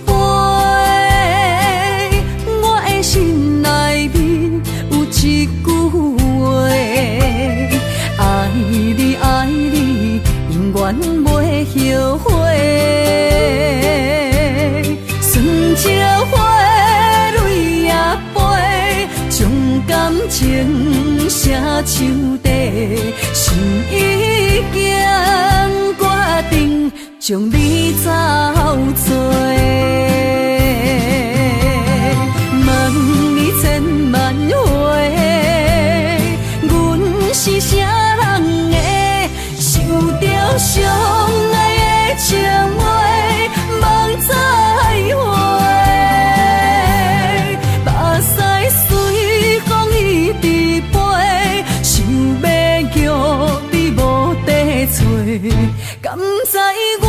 飛，我的心內面有一句話，愛你愛你，永遠袂後悔。酸石花，淚也飛，將感情寫樹底，心已經決定將你走做。問你千萬回，阮是啥人的？想著相愛的情話，夢再回，目屎隨風一直飛，想欲叫你無得揣，敢知我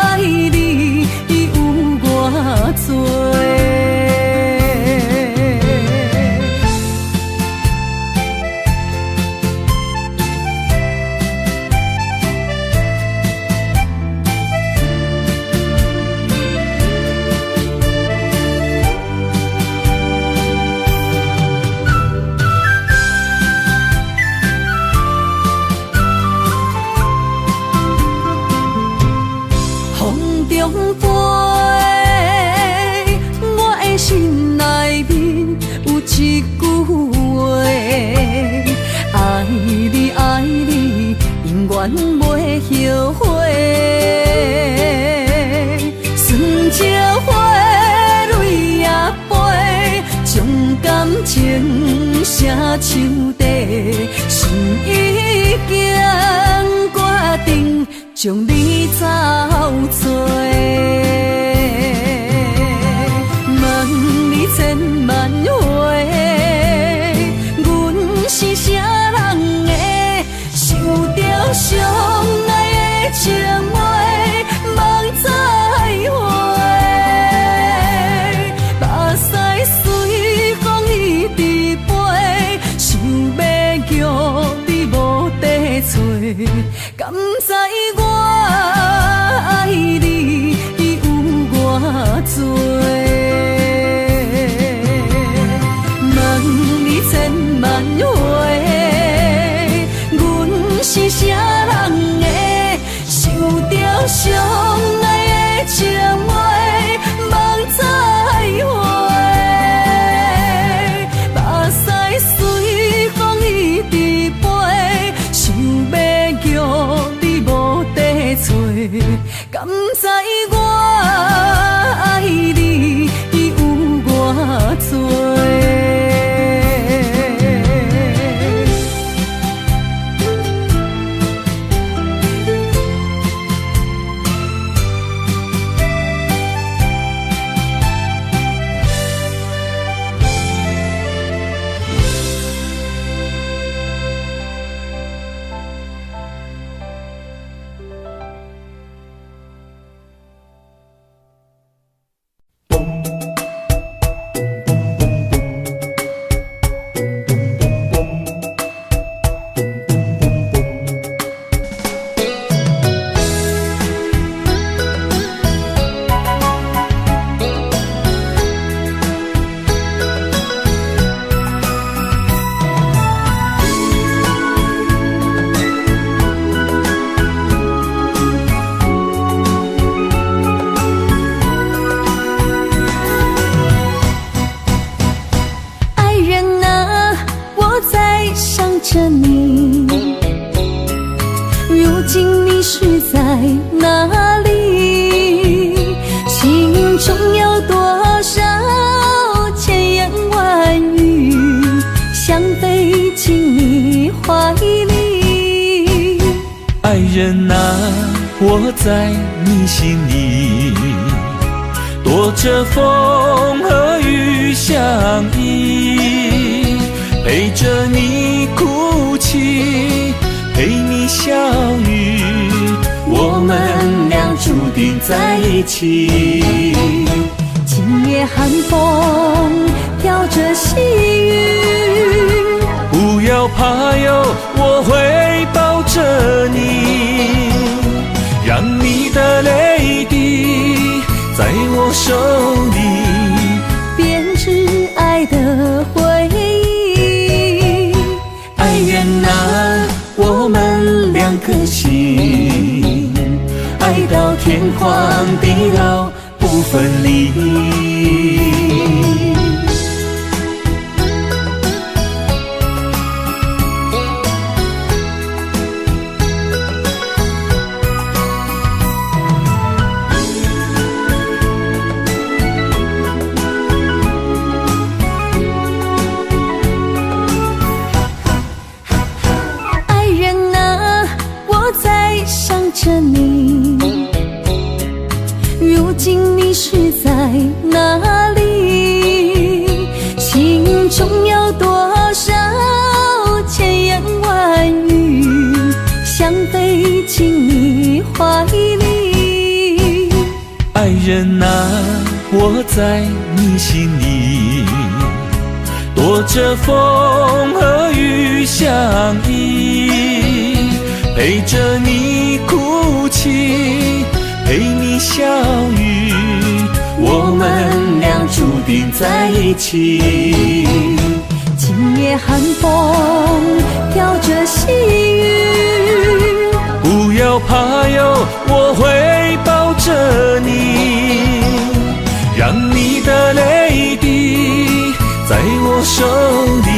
愛你有偌濟？風中飛，我的心內面有一句話，愛你愛你，永遠袂後悔。酸石花，淚也飛，將感情寫樹底，心已經決定將你走做。問你千萬回，阮是啥人的？想著相愛的情話，夢再回，目屎隨風一直飛，想欲叫你無得揣，敢知我愛你有偌濟？問你千萬回，阮是啥人的？想著相愛的情話，夢再回，目屎隨風一直飛，想欲叫你無得揣，敢知我愛你有偌濟？愛人啊，我在想着你，如今你是在哪裡？心中有多少千言萬語，想飛進你懷裡。愛人啊，我在你心裡，躲着風和雨相依，陪着你哭泣，陪你笑語，我們倆注定在一起。今夜寒風飄着細雨，不要怕喲，我會抱着你，讓你的淚滴颗心，爱到天荒地老不分离。着你，如今你是在哪里？心中有多少千言万语，想飞进你怀里。爱人啊，我在你心里，躲着风和雨相依，陪着你哭泣，陪你笑语，我们俩注定在一起。今夜寒风飘着细雨，不要怕哟，我会抱着你，让你的泪滴在我手里，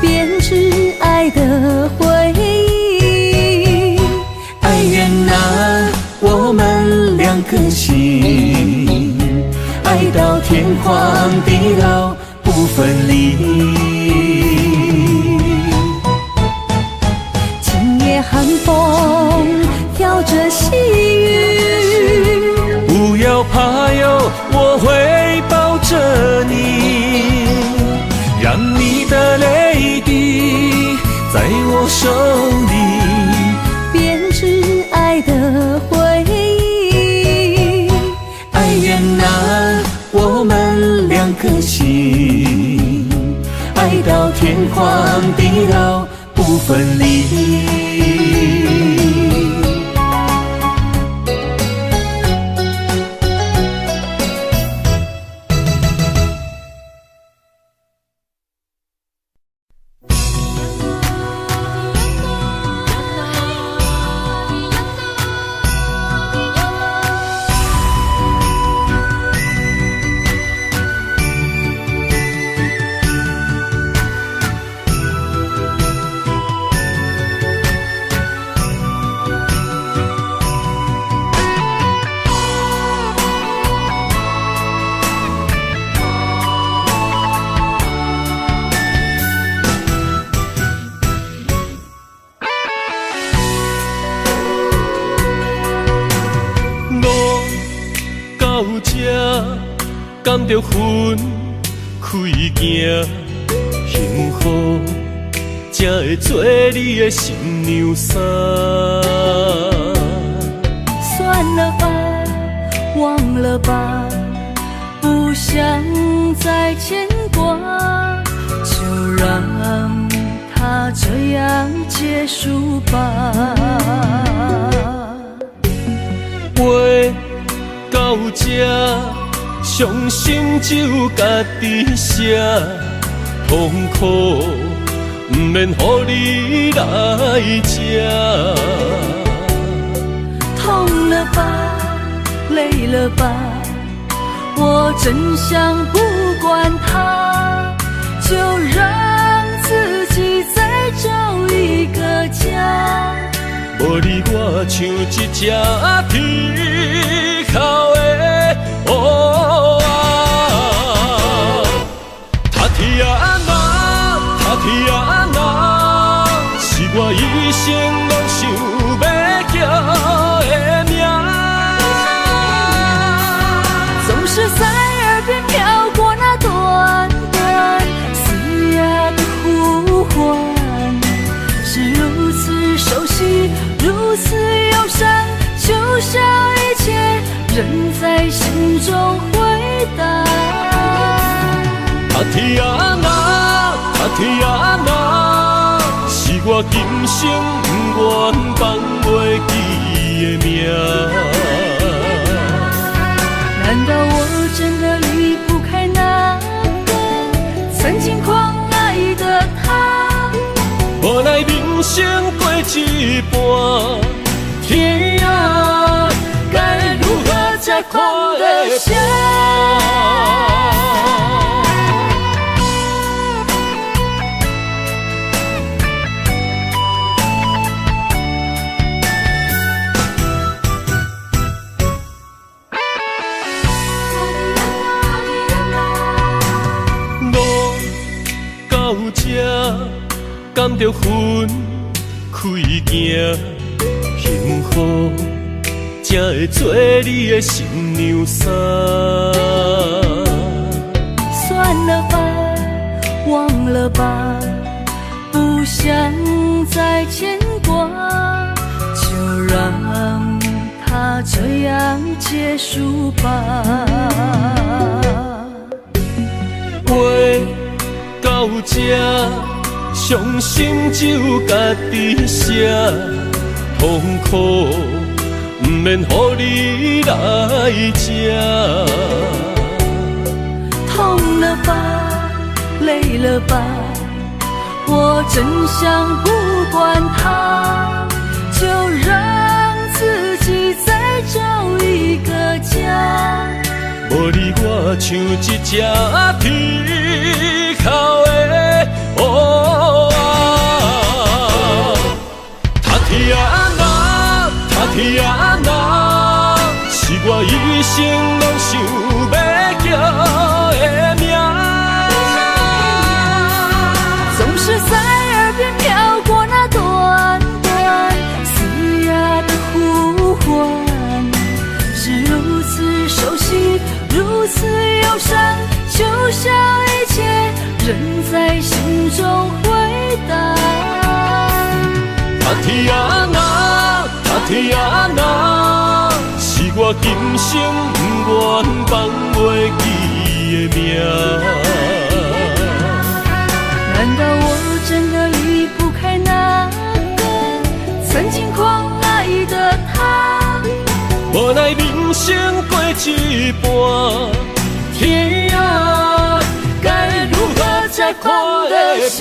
编织爱的回忆。爱人啊，我们两颗心，爱到天荒地老不分离。今夜寒风飘着细雨，不要怕哟，我会抱着你，让你的泪滴在我手里，编织爱的回忆。爱人啊，我们两颗心，爱到天荒地老不分离。敢著分开行，幸福才会做你的新娘衫。算了吧，忘了吧，不想再牵挂，就让它这样结束吧。话到这，伤心只有家己写，痛苦不免予你来吃。痛了吧，累了吧，我真想不管它，就让自己再找一个家。无你我像一只铁壳的乌鸦。塔提亚娜，塔提亚娜，是我一生拢想欲叫的名。总是在耳边飘过那短短嘶哑的呼唤，是如此熟悉，如此忧伤，就像一切仍在心中回荡。塔提亚娜，塔提亚娜，是我今生不愿放袂记的名。难道我真的离不开那个曾经狂爱的他？无奈人生过一一半，天啊，该如何才看得破？路到这，敢著分开行，幸福才会做你的新娘衫。算了吧，忘了吧，不想再牵挂，就让它这样结束吧。话到这，伤心只有家己写，痛苦毋免予你来吃。痛了吧，累了吧，我真想不管它，就让自己再找一个家。无你我像一隻铁壳的乌仔。塔提亚娜，塔提亚娜，是我一生拢想欲叫的名。总是在耳邊飄過那短短嘶啞的呼喚，是如此熟悉，如此憂傷，就像一切仍在心中迴盪。塔提亞娜，塔提亞娜，是我今生不願放袂記的名。難道我真的離不開那個曾經狂愛的他？無奈人生過一半，天啊，該如何才看得破？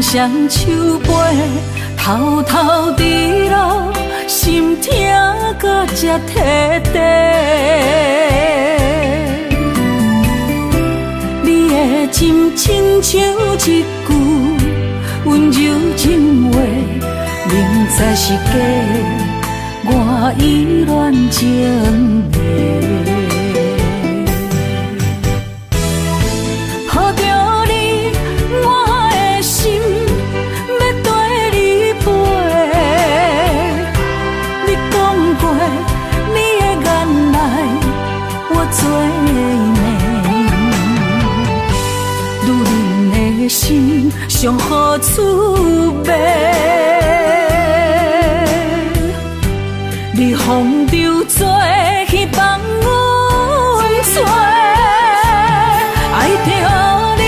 双手背，偷偷滴落，心痛阁这彻底。你的情亲像一句温柔情话，明知是假，我依恋情迷。抱著你，我的心欲缀你飞。你讲过，你的眼内我做暝。女人的心上好滋味，你风流做去放阮吹，爱著你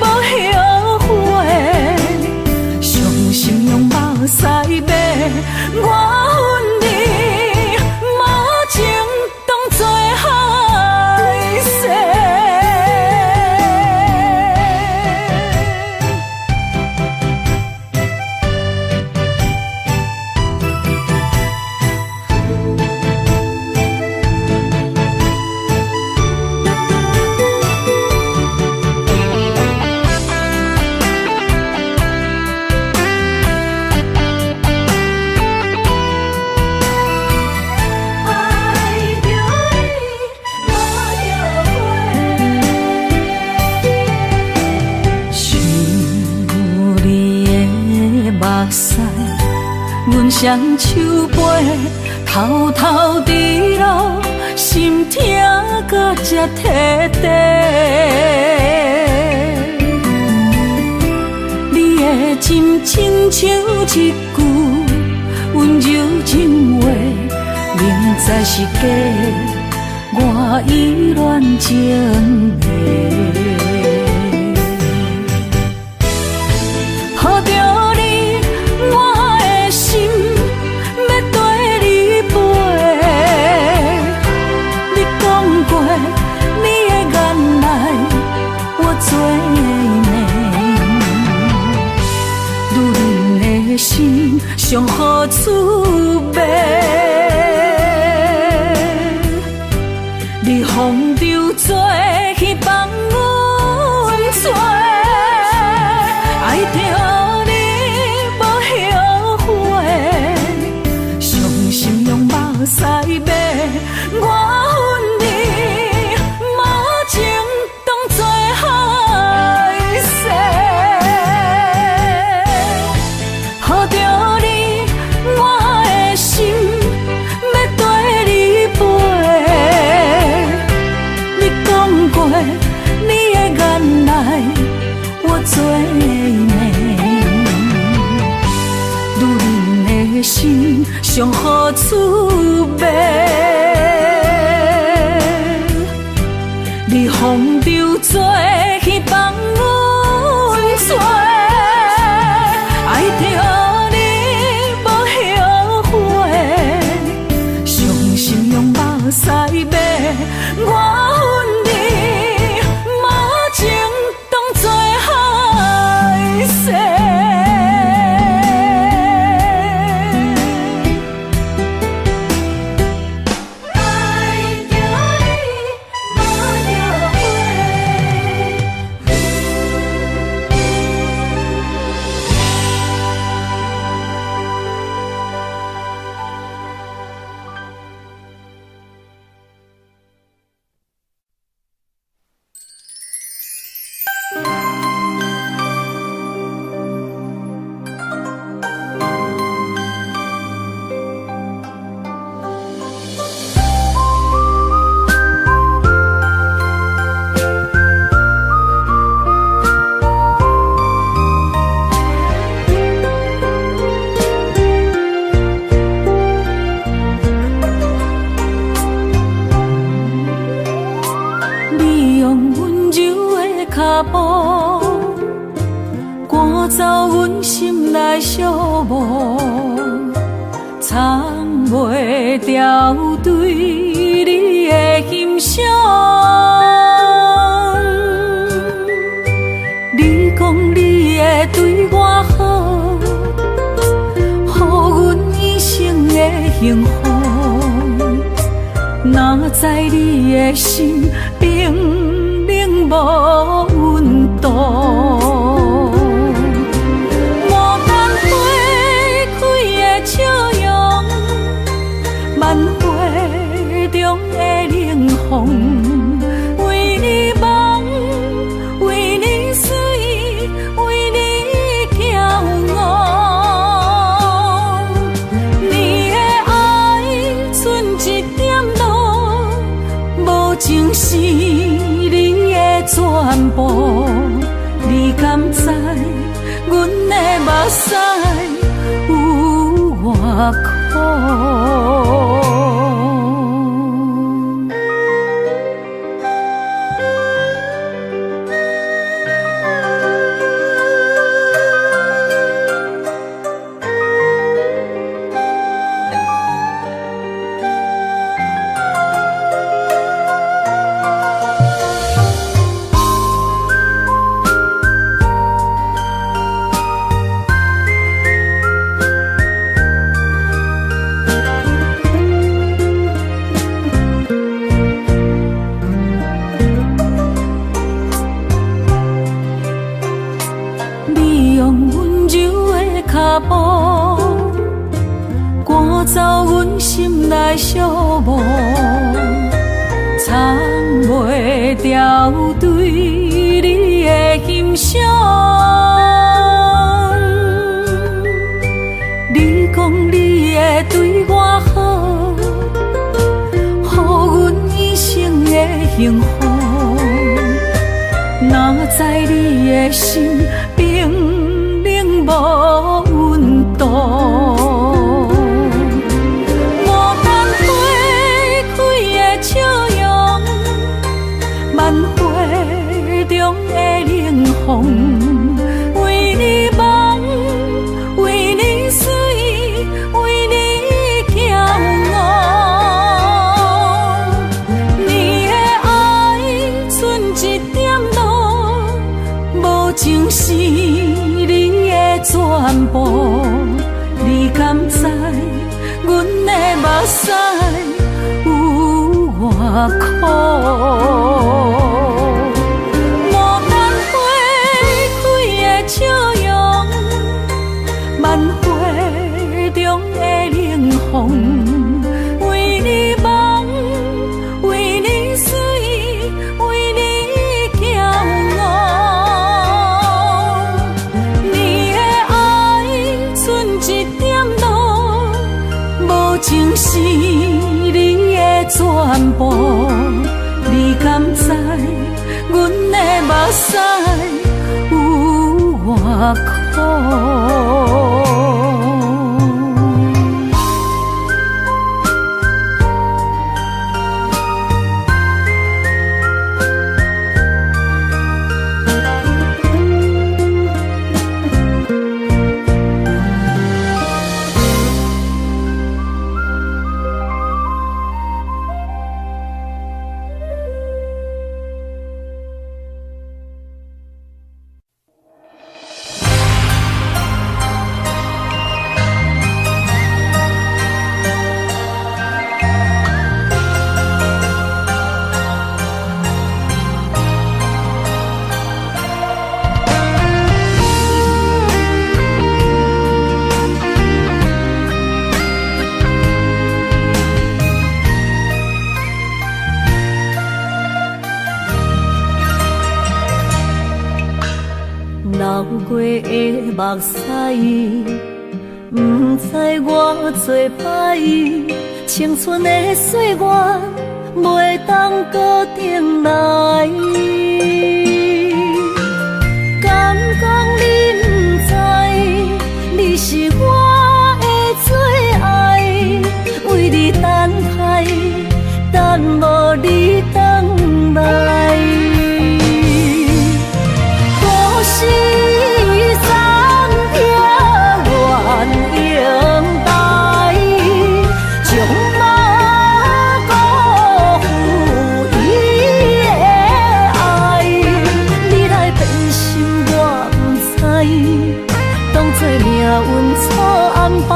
无后悔，伤心用目屎买，我恨你无情当作海誓。双手飞，偷偷滴落，心疼到这彻底。你的真亲像一句温柔情话，明知是假，我依恋情的。抱著你，我的心欲缀你飞。你讲过，你的眼内我做暝。女人的心上好滋味，你风流做去放阮吹，爱著你无后悔，伤心用目屎抹，我分你马情当作海誓。抱著你，我的心欲缀你飞。你讲过，你的眼内我做暝。女人的心上好滋味，你风流做去放阮吹，爱著你无后悔，伤心用目屎抹，我分你马情当作海誓。爱著你，无后悔。你用温柔的脚步，赶走阮心内寂寞，藏袂牢对你的欣赏。你讲你会对我好，予阮一生的幸福。哪知你的心冰冷无温度，牡丹花开的笑容，万花中的灵魂，为你梦，为你水，为你骄傲。你的爱剩一点露，无情是你的全部。你敢知阮的目屎有偌苦？你用温柔的脚步，赶走阮心内寂寞，藏袂牢对你的欣赏。你讲你幸福。哪知你的心冰冷無溫度。牡丹花開的笑容，萬花中的靈魂，為你夢，為你水，為你驕傲。你的愛剩一點露，無情是你的全部。你敢知，阮的目屎有偌苦？牡丹花開的笑容，萬花中的靈魂，為你夢，為你水，為你驕傲。你的愛剩一點露，無情是你的全部。你敢知，阮的目屎有偌苦？流過的目屎，毋知我做歹，青春的歲月袂當閣轉來。敢講你毋知，你是我的最愛，為你等待，等無你轉來。故事三撇鸳鸯台，将马辜負伊的愛。你來變心我毋知，當作命運錯安排，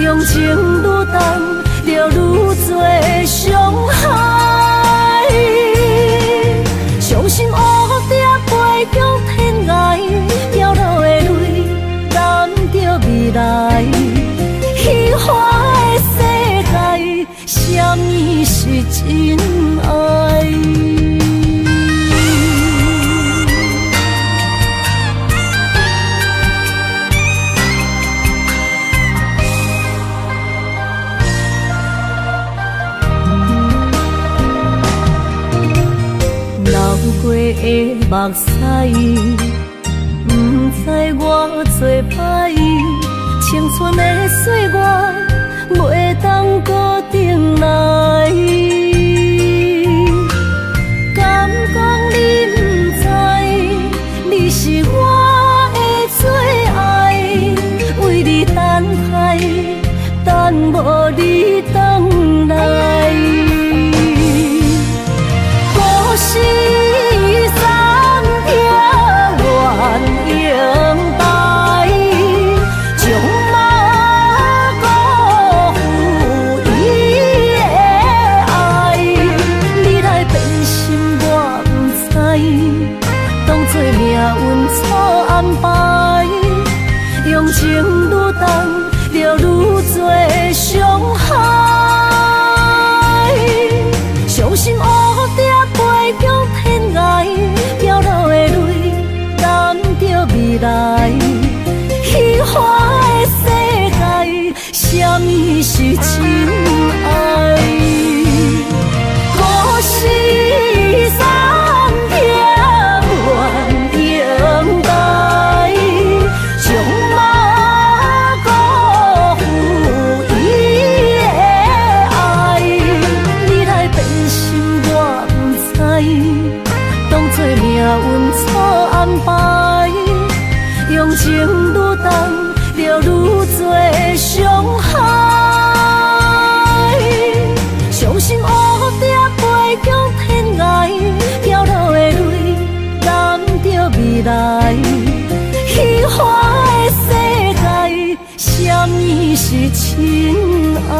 用情愈重，就愈濟傷害。傷心烏蝶飛向天涯，飘落的淚染著未來。虛幻的世界，啥物是真愛？流過的目屎，毋知我做歹，青春的歲月袂當閣轉來。敢講你毋知，你是我的最愛，為你等待，等無你轉來。故事三撇鸳鸯台，將馬辜負伊的愛。情愈重，就愈濟傷害。傷心烏蝶飛向天涯，飄落的淚染著未來。虚幻的世界，啥物是真愛？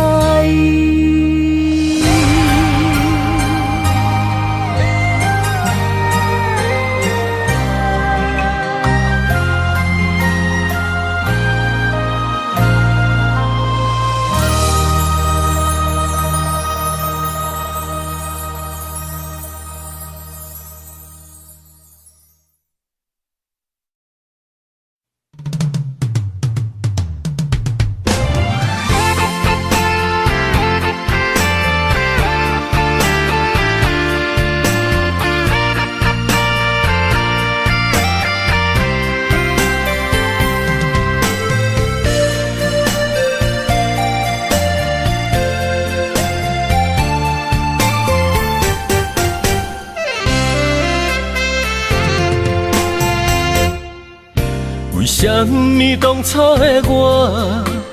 为什么当初的我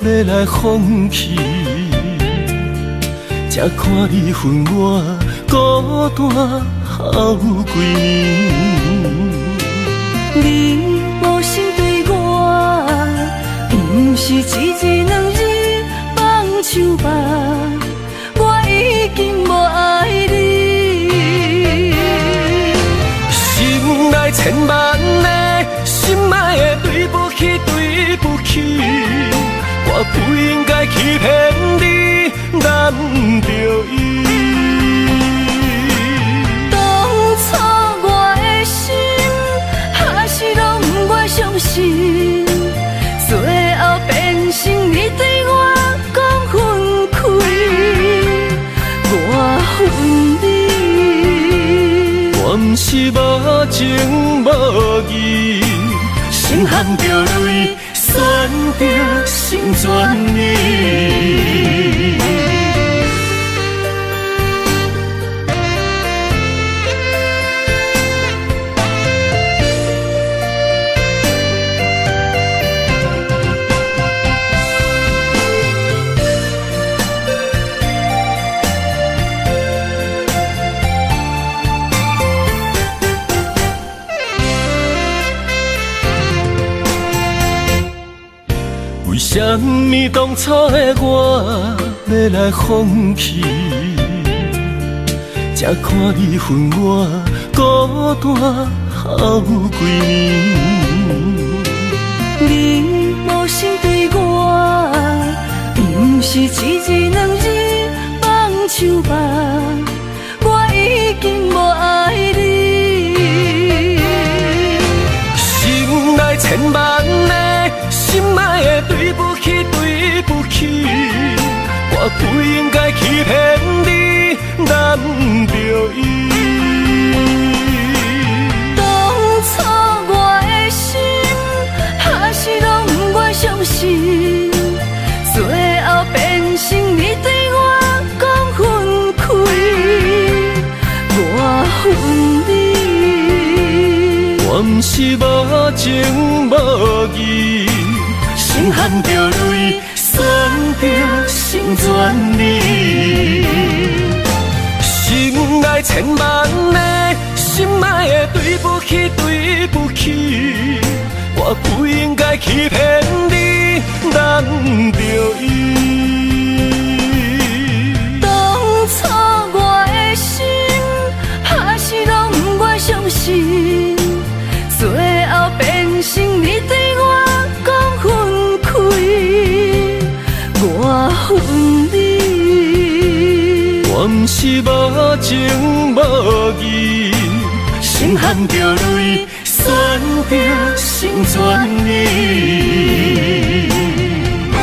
欲来放弃？才看你分我孤单好几年。你无心对我，毋是一日两日放手吧？我已经无爱你。心内千万个心爱的对不起，对不起，我不应该欺骗你，揽著伊。当初我的心，还是拢不愿相信，最后变成你对我讲分开，我分你。我毋是无情无义，心含著泪，选择成全你。为什么当初的我欲来放弃？才看你分我孤单好几年。你无心对我，毋是一日两日放手吧？我已经无爱你。心内千万个心爱的对不起，对不起，我不应该欺骗你，揽著伊。当初我的心，还是拢不愿相信，最后变成你对我讲分开，我分你。我毋是无情无义，心含著泪，选择成全你。心内千万个心爱的对不起，对不起，我不应该欺骗你，揽著伊。当初我的心，还是拢不愿相信，最后变成你对我讲分开，我分你。我毋是无情无义，心含著泪，选择成全你。我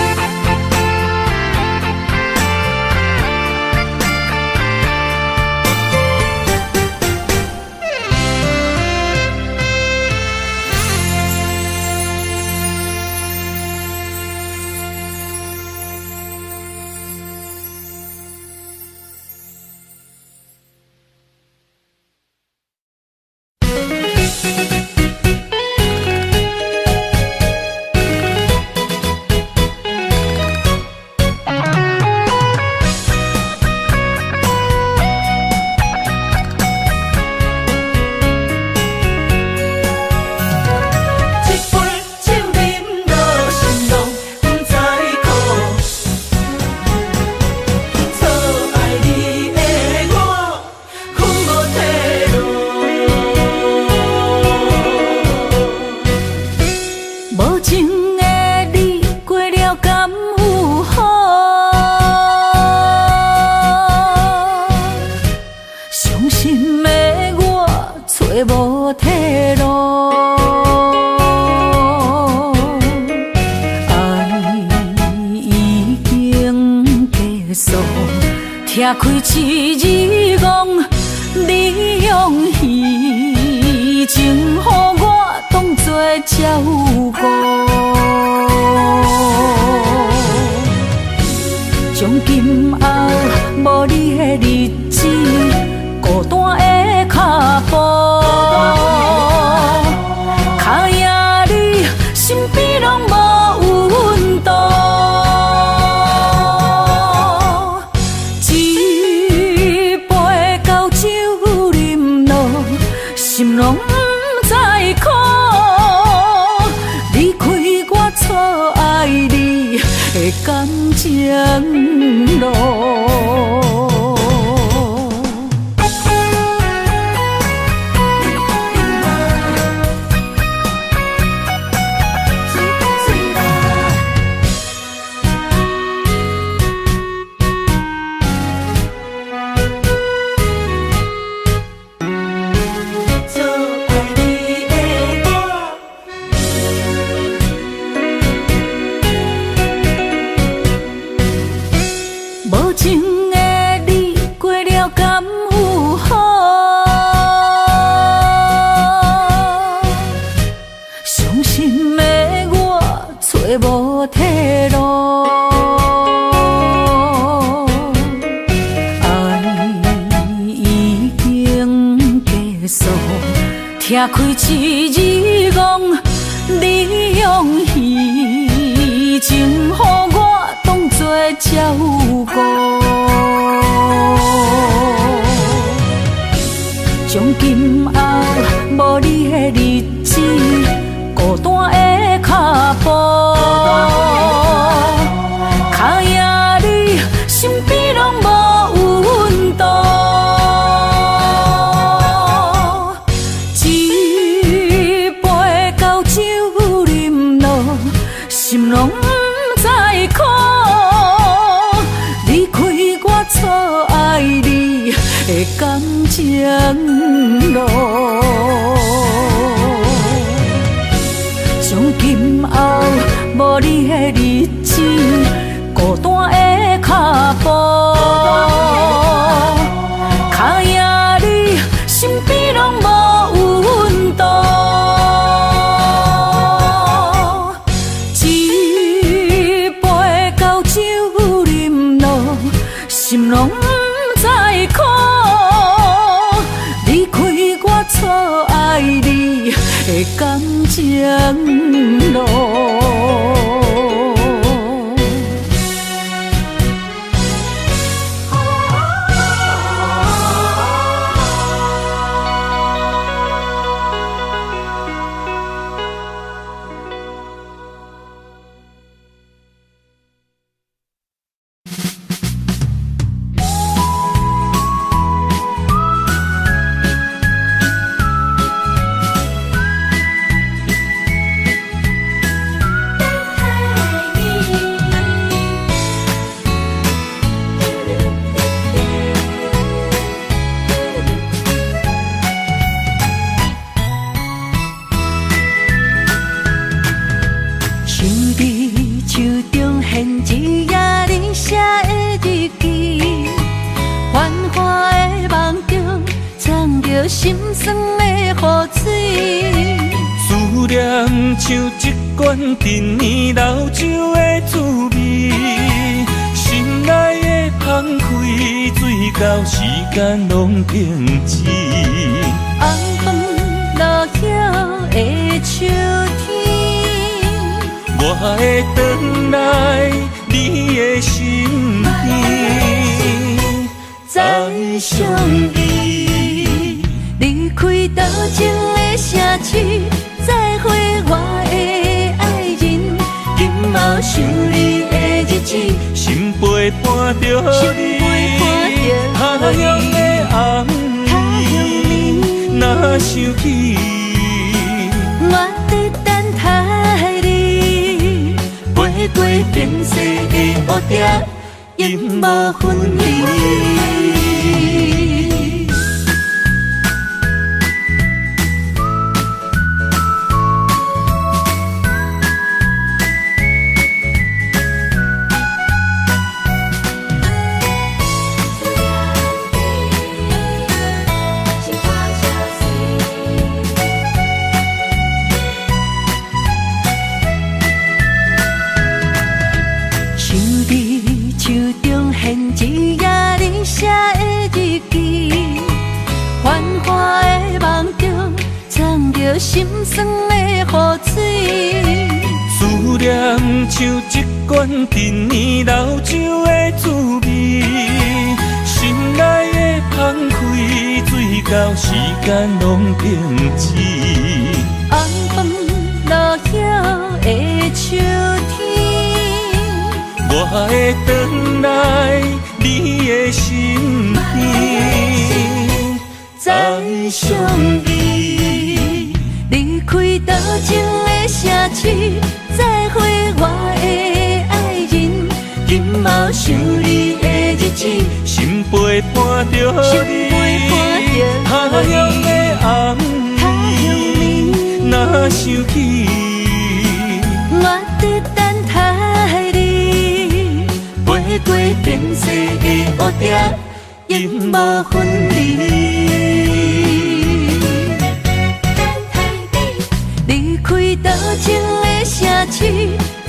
揣無退路。愛已經結束，拆開一字戇，你用彼情予我當作照顧。從今後無你的日子，孤單的腳步，跤贏你身邊攏無溫度。一杯厚酒飲落，心攏不知苦。離開我錯愛你的感情路。無情的你過了敢有好？傷心的我揣無退路。愛已經結束，拆開一字戇，你用彼情予我當作照顧。從今後無你的日子，孤單的腳步，跤贏你身邊攏無溫度。一杯厚酒飲落，心攏不知苦。離開我錯愛你的感情路。從今後無你的日子，孤單的腳步，跤贏你身邊攏無溫度。一杯厚酒飲落，心攏不知苦。離開我錯愛你的感情路。想伫手中现一页你寫的日記，繁華的夢中藏著心酸的雨水。思念像一罐陳年老酒的滋味，心內的芳開醉到時間攏停止。紅楓落葉的秋天，我會轉來你的身邊，再相依。離開多情的城市，再會我的愛人。今後想你的日子，心陪伴著你，他鄉的暗暝，若想起，我在等待你。飛過變色的烏蝶，永無分離。著心酸的雨水。思念像一罐陈年老酒的滋味，心内的芳开，醉到时间拢停止。红枫落叶的秋天，我会转来你的身边，再相依。离开多情的城市，再会我的爱人。今后想你的日子，心陪伴著你。他乡的暗暝，若想起，我伫等待你。飞过变色的乌蝶，永无分离。离开多情的城市，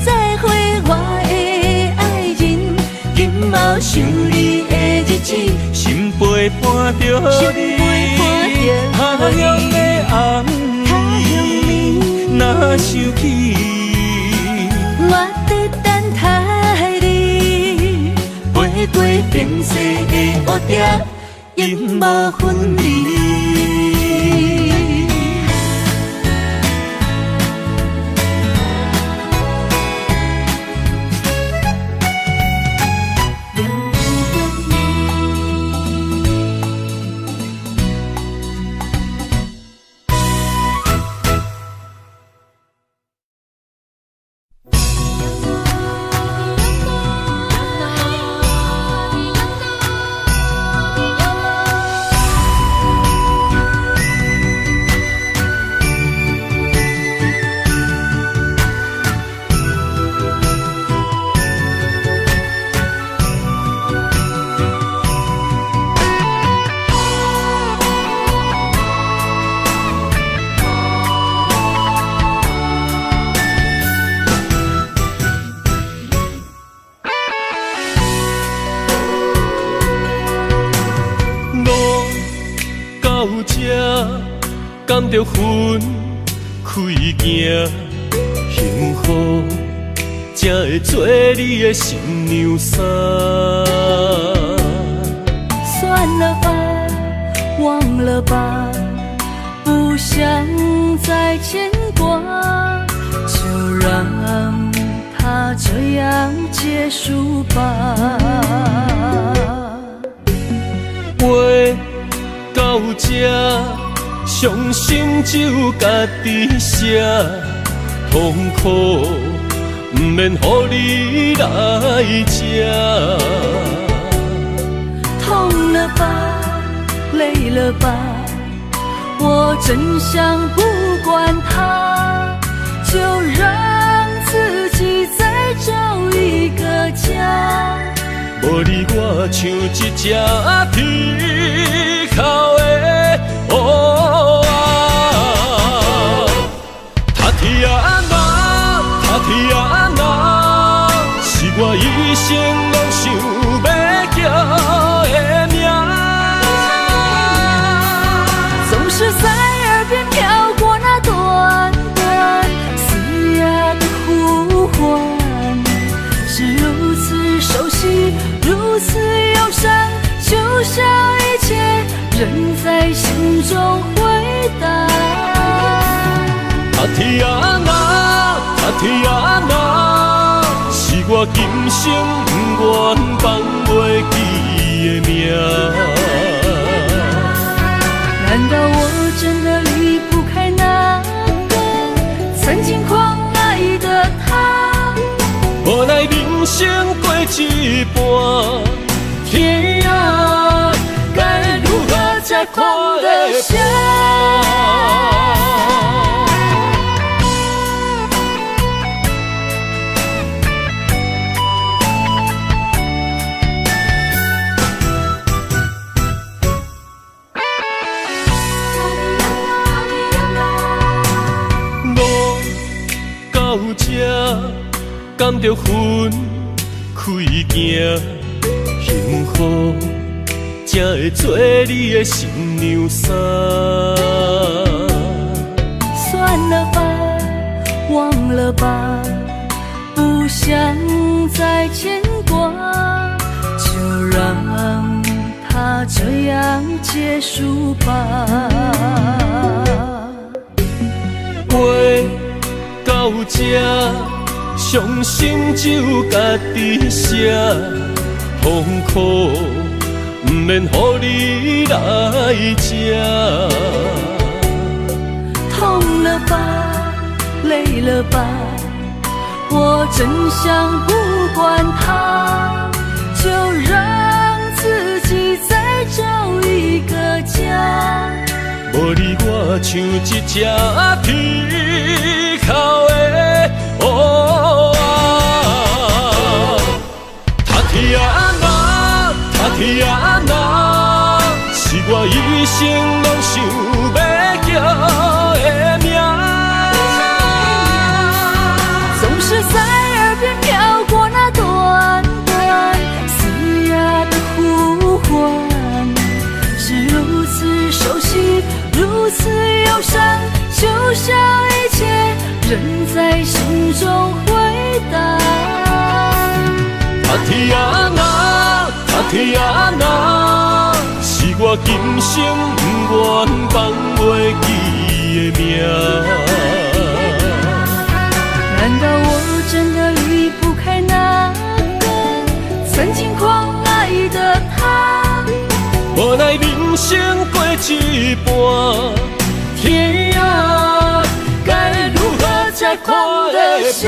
再会我的爱人。今后想你的日子，心陪伴著你。他乡的暗暝，若想起，我伫等待你。飞过变色的乌蝶，永无分离。敢著分开行，幸福才会做你的新娘衫。算了吧，忘了吧，不想再牵挂，就让它这样结束吧。话到这，伤心只有家己写，痛苦不免予你来吃。痛了吧，累了吧，我真想不管它，就让自己再找一个家。无你我像一只铁壳的乌鸦。塔提亚娜，塔提亚娜，是我一生拢想欲叫的名。总是在耳边飘过那短短嘶哑的呼唤，是如此熟悉，如此忧伤，就像一切仍在心中回荡。塔提亚娜，塔提亚娜，是我今生不愿放袂记的名。难道我真的离不开那个曾经狂爱的他？无奈人生过一半，天啊，该如何才看得下？路到这，敢著分开行，幸福才会做你的新娘衫。算了吧，忘了吧，不想再牽掛，就讓它這樣結束吧。話到這，傷心就家己寫，痛苦毋免予你來吃。痛了吧，累了吧，我真想不管它，就讓自己再找一個家。無你我像一隻鐵殼的烏仔。塔提亞娜，塔提亞娜，是我一生攏想欲叫的名。總是在耳邊飄過那段段嘶啞的呼喚，是如此熟悉，如此憂傷，就像一切仍在心中迴盪。塔提亞娜，塔提亞娜，是我今生不願放袂記的名。難道我真的離不開那個曾經狂愛的他？無奈人生過一半，天啊，該如何才看得下？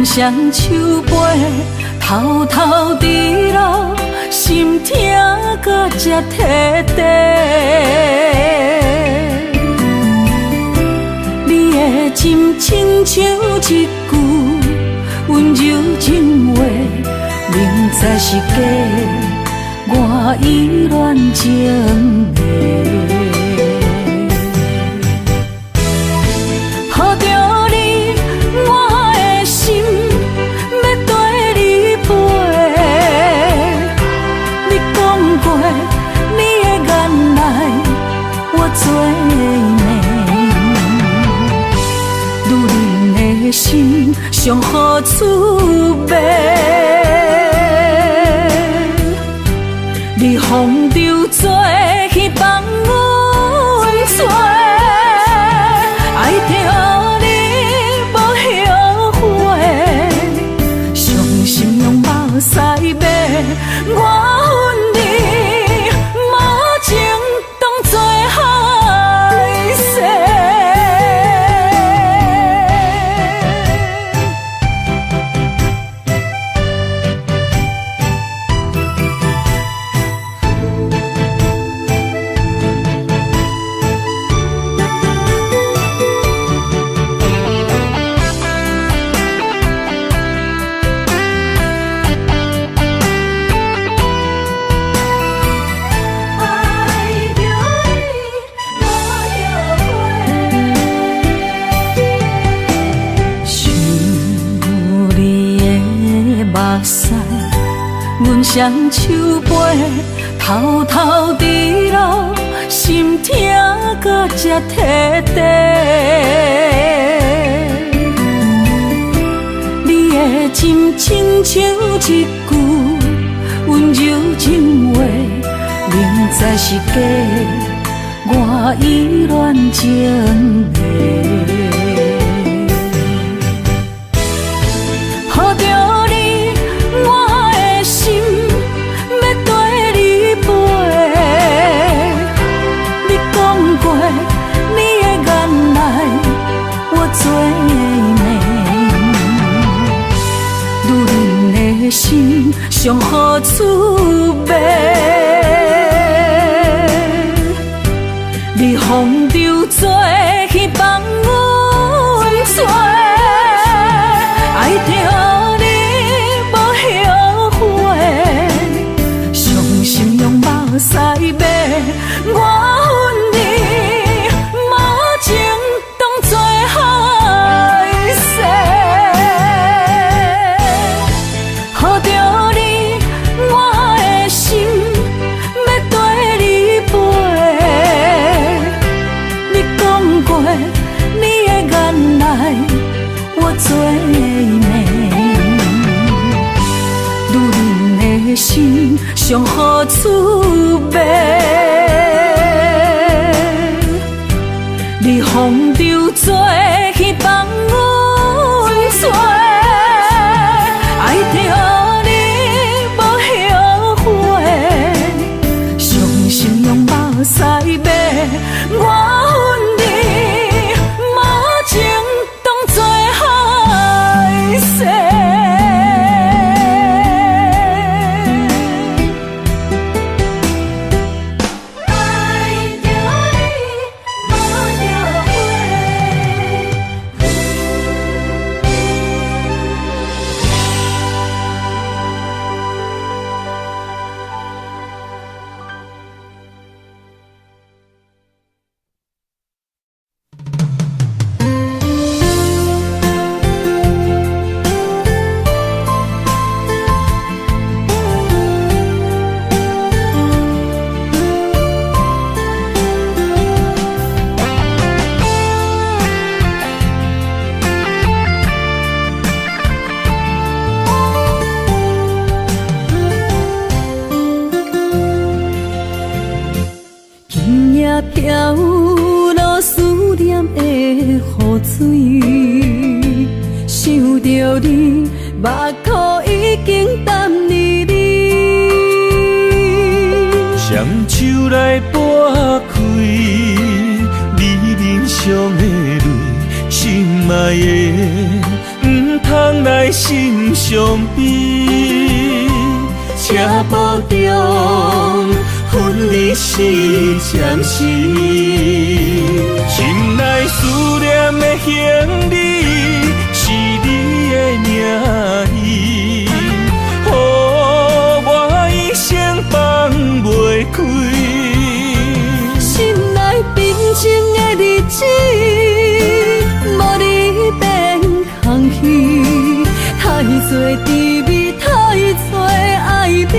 雙手背，偷偷滴落，心痛到這徹底。你的心親像一句溫柔情話，明知是假，我依戀情的。抱著你，我的心欲綴你飛。你講過，你的眼內我做暝。女人的心上好出卖，你风流做去放阮吹，爱著你无后悔，伤心用目屎买，我恨你无情当作海誓。爱著你无后悔，想你的目屎，阮双手背，偷偷滴落，心痛到这彻底。你的心亲像一句温柔情话，明知是假，我依恋情的。上好滋味。你风流做去放阮做，爱著你无后悔，伤心用目屎买，我分你无情当作海誓，抱著你我的心欲缀你飞。你讲过你的眼内我最美，女人的心上好滋味。你风流做去放阮做，爱著你无后悔，伤心用目屎买，我分你无情当作海誓。爱著你无后悔。今夜飘落思念的雨水，想著你，目眶已经澹腻腻。双手来拨开你面上的泪，心爱的，毋通来心伤悲。车步中分离是暂时，心内思念的行李是你的名字，予我一生放袂开。心内平静的日子，无你变空虚，太多甜蜜，太多爱你，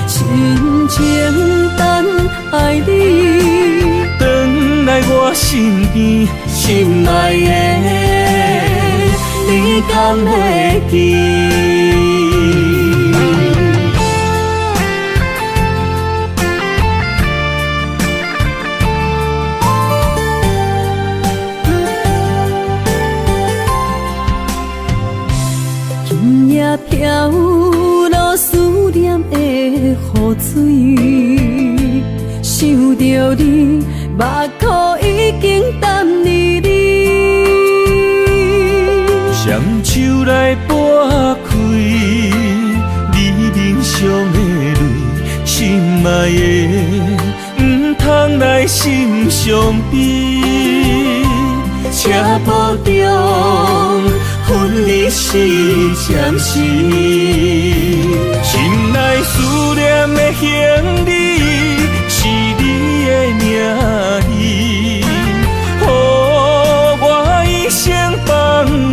深情等待你。转来我身边，心爱的，你敢会记？今夜飘落思念的雨水，想著你，目眶已经澹腻腻。双手来拨开你面上的泪，心爱的，毋通来心伤悲。车步中分离是暂时，心内思念的行李是你的名字，予我一生放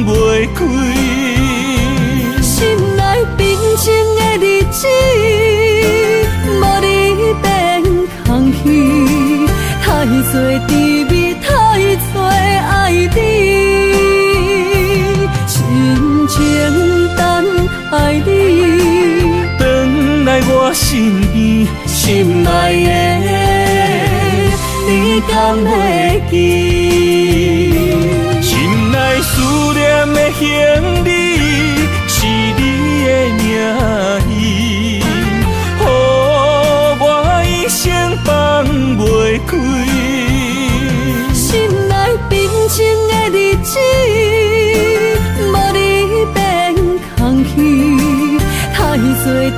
袂开。心内平静的日子，无你变空虚，太多甜蜜，太多爱你，深情等待你。转来我身边，心爱的，你敢会记？心内思念的行李是你的名字，予我一生放袂开。心内平静的日子，无你变空虚，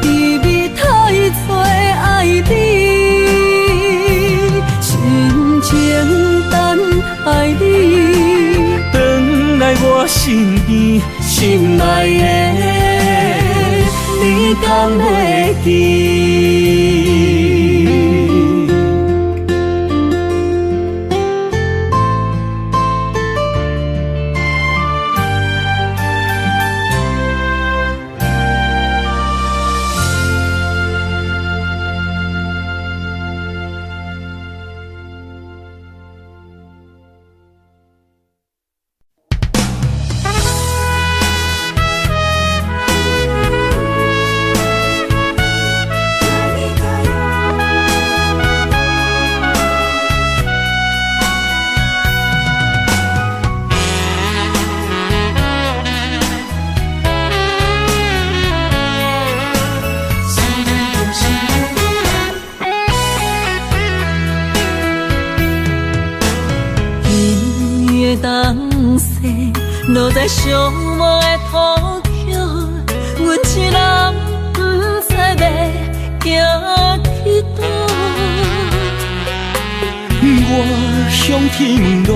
滋味太多愛你，深情等待你，轉來我身邊，心愛的，你敢會記？落在寂寞的土桥，阮一人不知欲行去佗。我向天问路，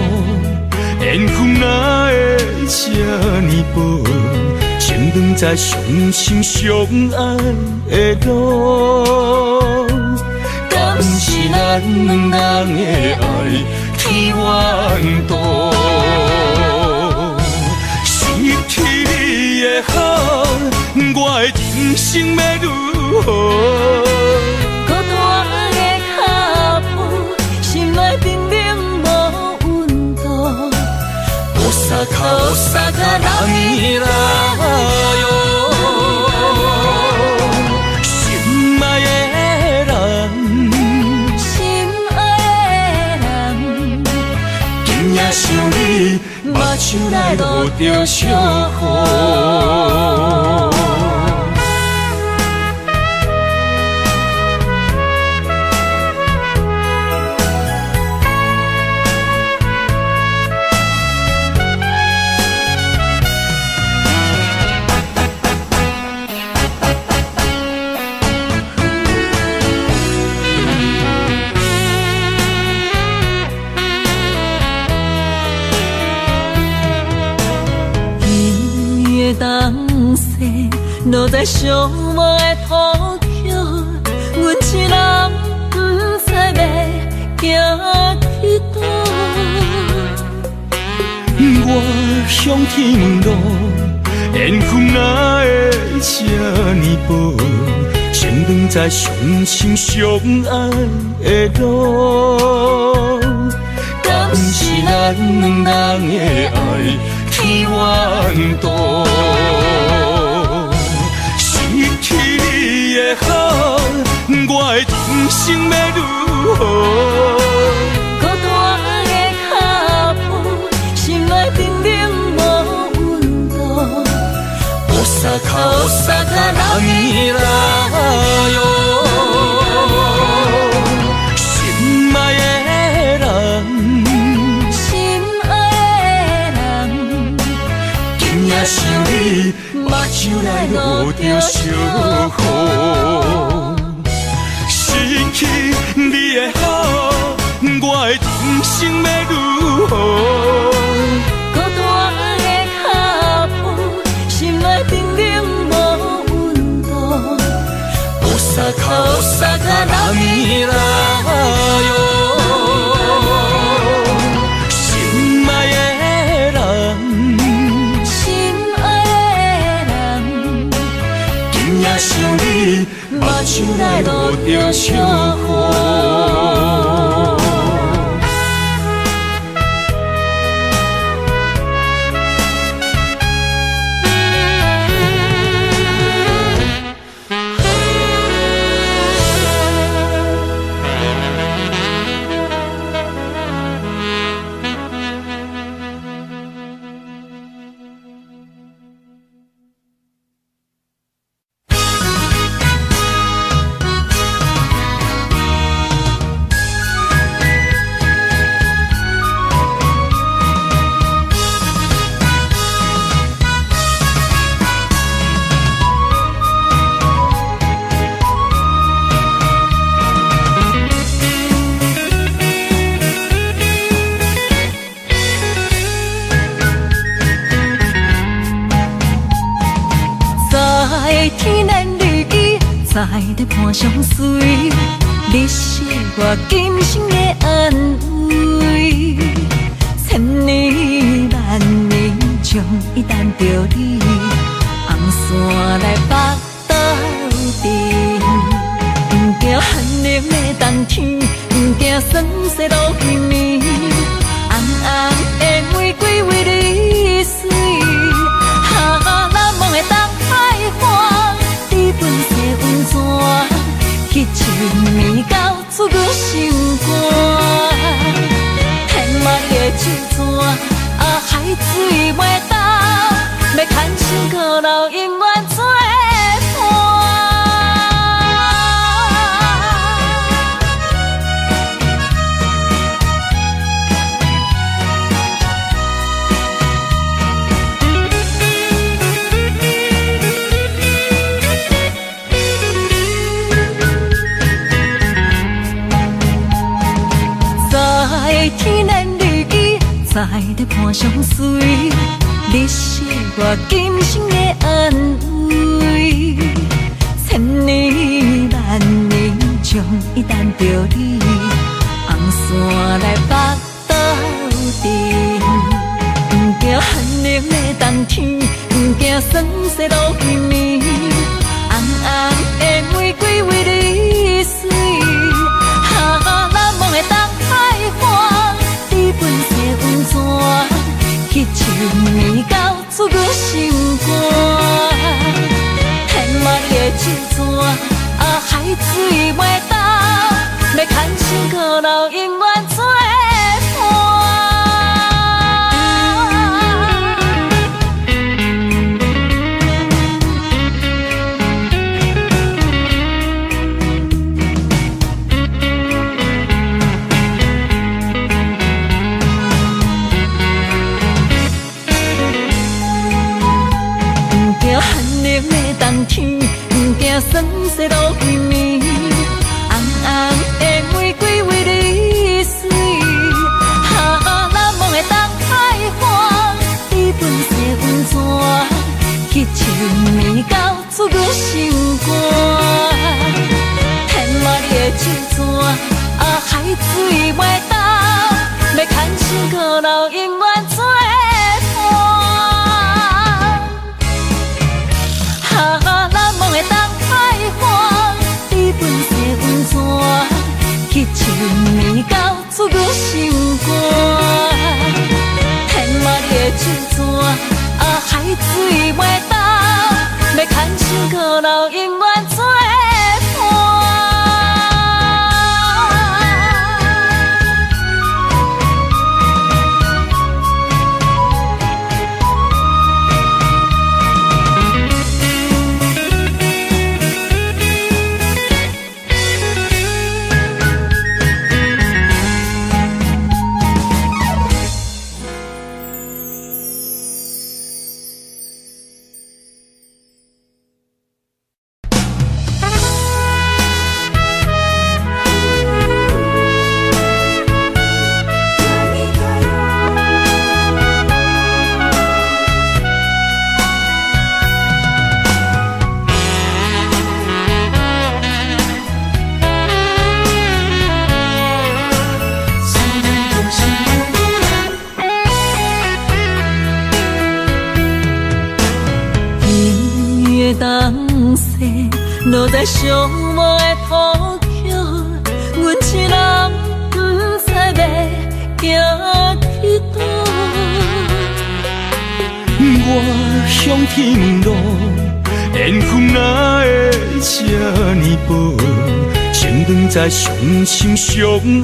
缘分哪会这呢薄？情长在相心相爱的路，敢是咱两人的爱去怨途？失去你的好，我的人生欲如何？孤单的脚步，心内冰冷无温度。大阪，大阪，人来哟，心爱的人，心爱的人，今夜想你，目睭内落著小雨。落在寂寞的土桥，阮一人不知欲行去佗。我向天问路，缘分哪会这呢薄？情长在相心相爱的路，敢是咱两人的爱去怨途？失去你的好，我的人生欲如何？孤单的脚步，心内冰冷无温度。大阪，大阪，人来哟，心爱的人，心爱的人，今夜想你，目睭内落著小雨。失去你的好，我的人生欲如何？孤单的脚步，心内冰冷无温度。大阪，大阪，人来哟，心爱的人，心爱的人，今夜想你，目睭内落著小雨。在伴相随，你是我今生的安慰。千年万年，将伊等著你，红线来缚斗阵。不惊寒冷的冬天，不惊霜雪落暝暝，红红的玫瑰为你水。哈，难忘的东海岸，你本世温泉，彼一暝到出阮心肝。天梦的酒泉，啊，海水袂干，欲牵手阁留永远做伴。在天难离记，在咧伴相随，你是我今生的安慰。千年万年，将伊等著你，红线来缚斗阵。不惊寒冷的冬天，不惊霜雪落暝暝，红红的玫瑰为你水。哈，难忘的东海岸，你本世温泉，彼一暝到出阮心肝。天梦的酒泉，啊，海水袂干，欲牵手阁留永远做伴。不惊寒冷的冬天，不惊霜雪落暝暝，红红的玫瑰为你水。哈，难忘的东海岸，你本世温泉，彼一暝到出阮心肝。天梦的酒泉，啊，海水袂干，欲牵手阁留永远做伴。哈，难忘的东海岸，你本世温泉，彼一暝到出阮心肝。天梦的酒泉，啊，海水袂干，欲牵手阁留永远做伴。落在寂寞的土桥，阮一人不知欲行去佗。我向天问路，缘分哪会这呢薄？情长在伤心相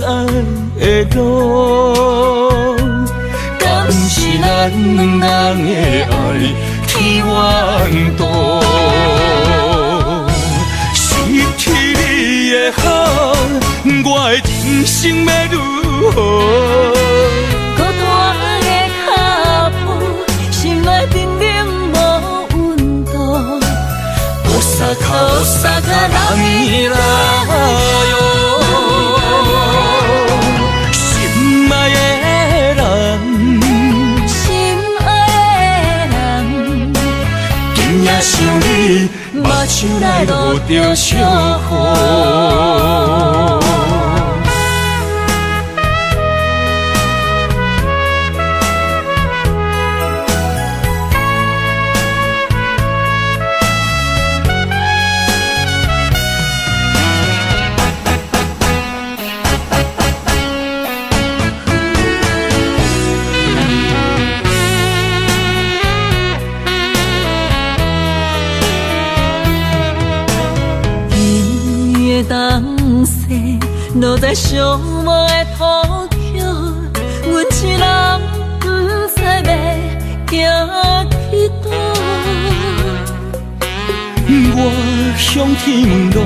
爱的路，敢是咱两人的爱天怨妒？失去你的好，我的人生欲如何？孤单的脚步，心内冰冷无温度。大阪，大阪，人来哟，心爱的人，心爱的人，今夜想你，目目睭内落著小雨。落在寂寞的土桥，阮一人不知欲行去佗。我向天问路，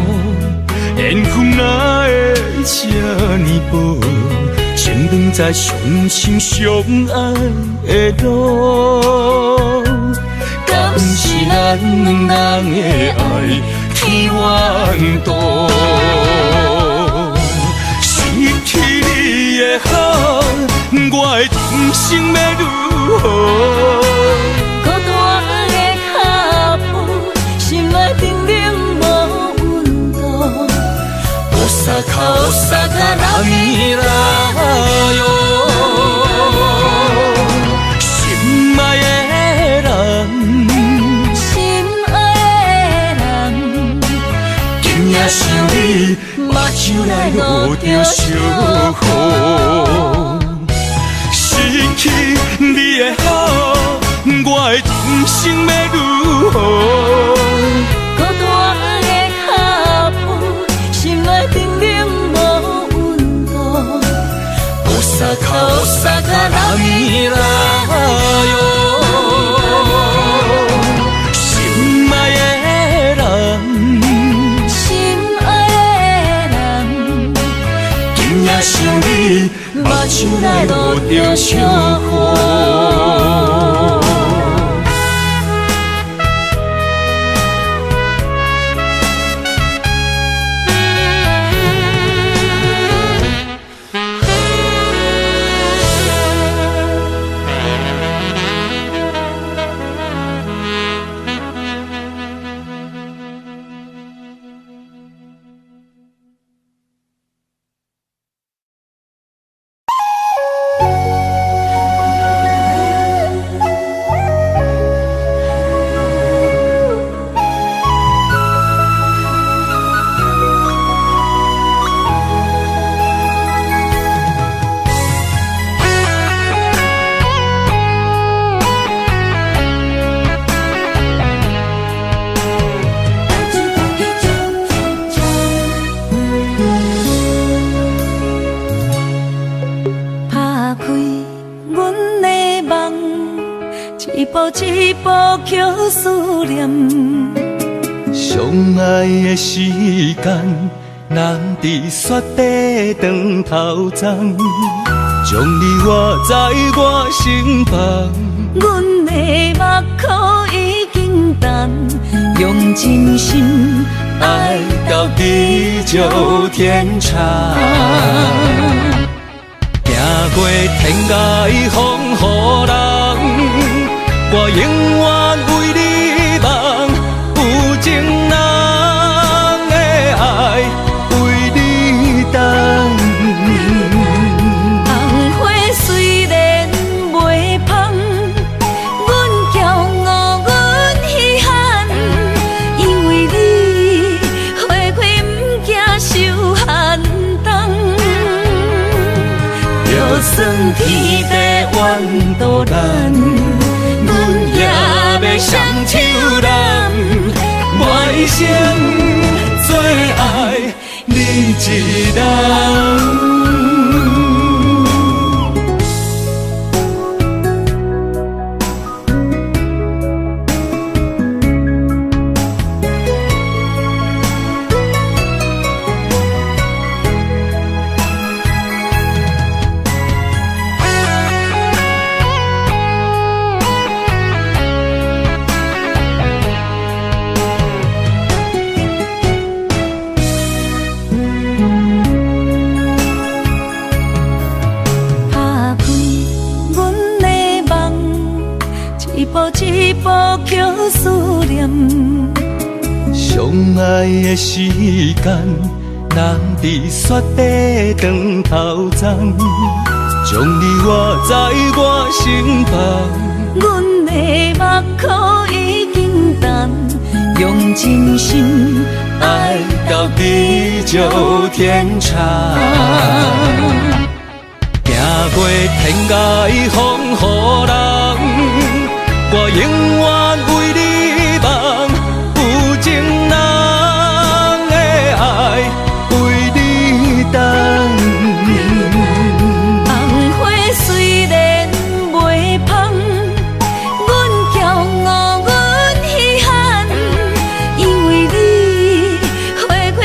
缘分哪会这呢薄？情长在相亲相爱的路，敢是咱两人的爱天怨妒？失去你的好，我的人生欲如何？孤单的脚步，心内冰冷无温度。大阪，大阪，人来哟，心爱的人，心爱的人，今夜想你，目睭内落著小雨。失去你的好，我的人生欲如何？孤单的脚步，心内冰冷无温度。大阪，大阪，人来哟，心爱的人，心爱的人，今夜想你，目睭内落著小雨。一步一步叫思念，相爱的时间，人伫雪地断头鬃，将你活在我身旁。阮的目眶已经干，用真心爱到地久天长。行过天涯风雨人，我永远为你梦，有情人的爱为你等。红花虽然袂芳，阮骄傲，阮稀罕，因为你花开不惊受寒冬。就算天地怨妒咱，阮也欲双手揽，我一生最爱你一人。一步一步叫思念，相相爱的时间，人伫雪地断头鬃，将你活在我身旁。阮的目眶已经干，用真心爱到地久天长。行过天涯风雨人，我永远为你梦，有情人的爱为你等。红花虽然袂芳，阮骄傲，阮稀罕，因为你花开不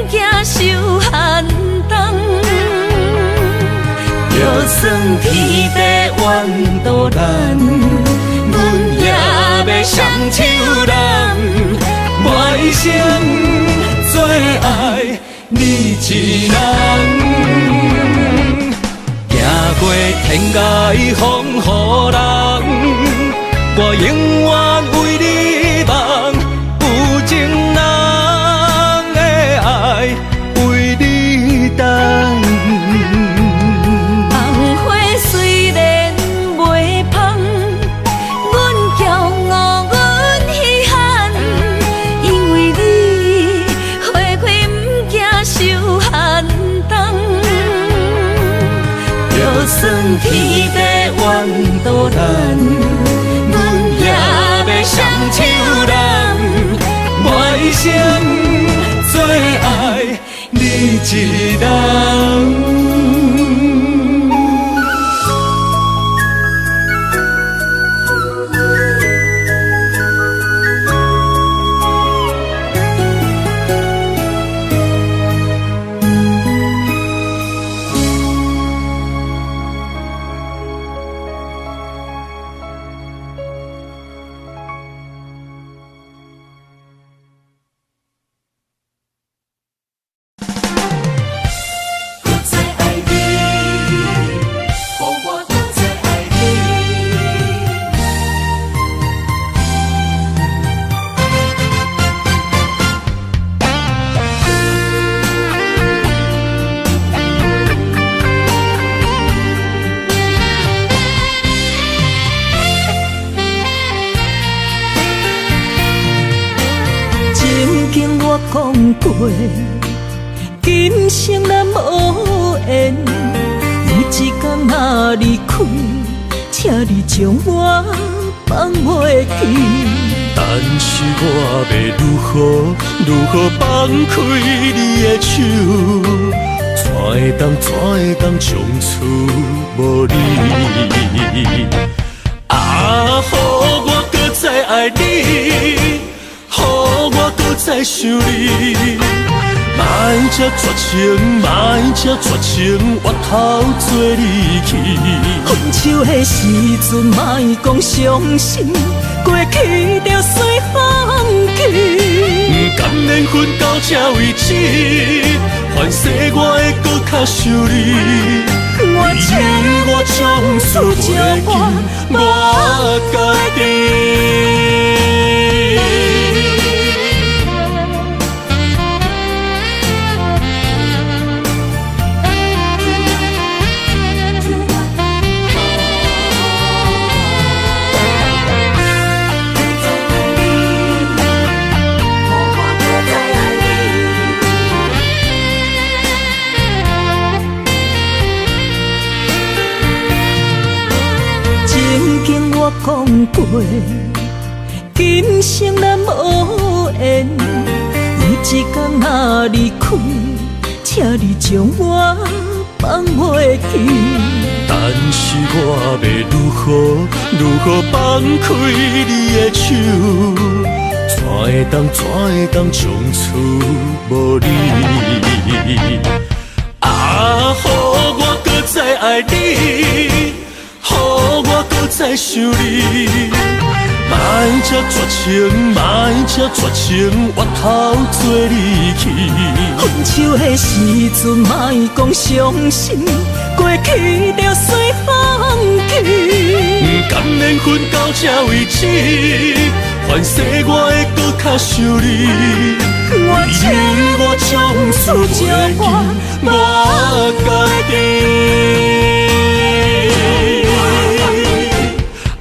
惊受寒冬。就算天地怨妒咱，阮也欲双手揽，我一生最爱你一人。行过天涯风雨人，我永远为你梦，有情人的爱为你等。红花虽然袂芳，阮骄傲，阮稀罕，因为你花开不惊受寒冬。就算天地怨妒咱，阮也欲双手揽，我一生最爱你一人。讲过，今生咱无缘。有一天若离开，请你将我放袂记。但是我欲如何如何放开你的手？怎会当怎会当从此无你？啊，予我阁再爱你，予我阁再想你，莫这绝情，莫这绝情，回头做你去。分手的时阵，莫讲伤心，过去就随风去。不甘缘分到这为止，凡世我会阁较想你。我情我从此这袂记我家己。我讲过，今生咱无缘。有一天若离开，请你将我放袂记。但是我欲如何如何放开你的手？怎会当怎会当从此无你？啊，予我阁再爱你，予我阁再想你，莫这绝情，莫这绝情，回头做你去。分手的时阵，莫讲伤心，过去就随风去。不甘缘分到这为止，凡凡世我會閣較想你。我情我從此此袂照記我家己。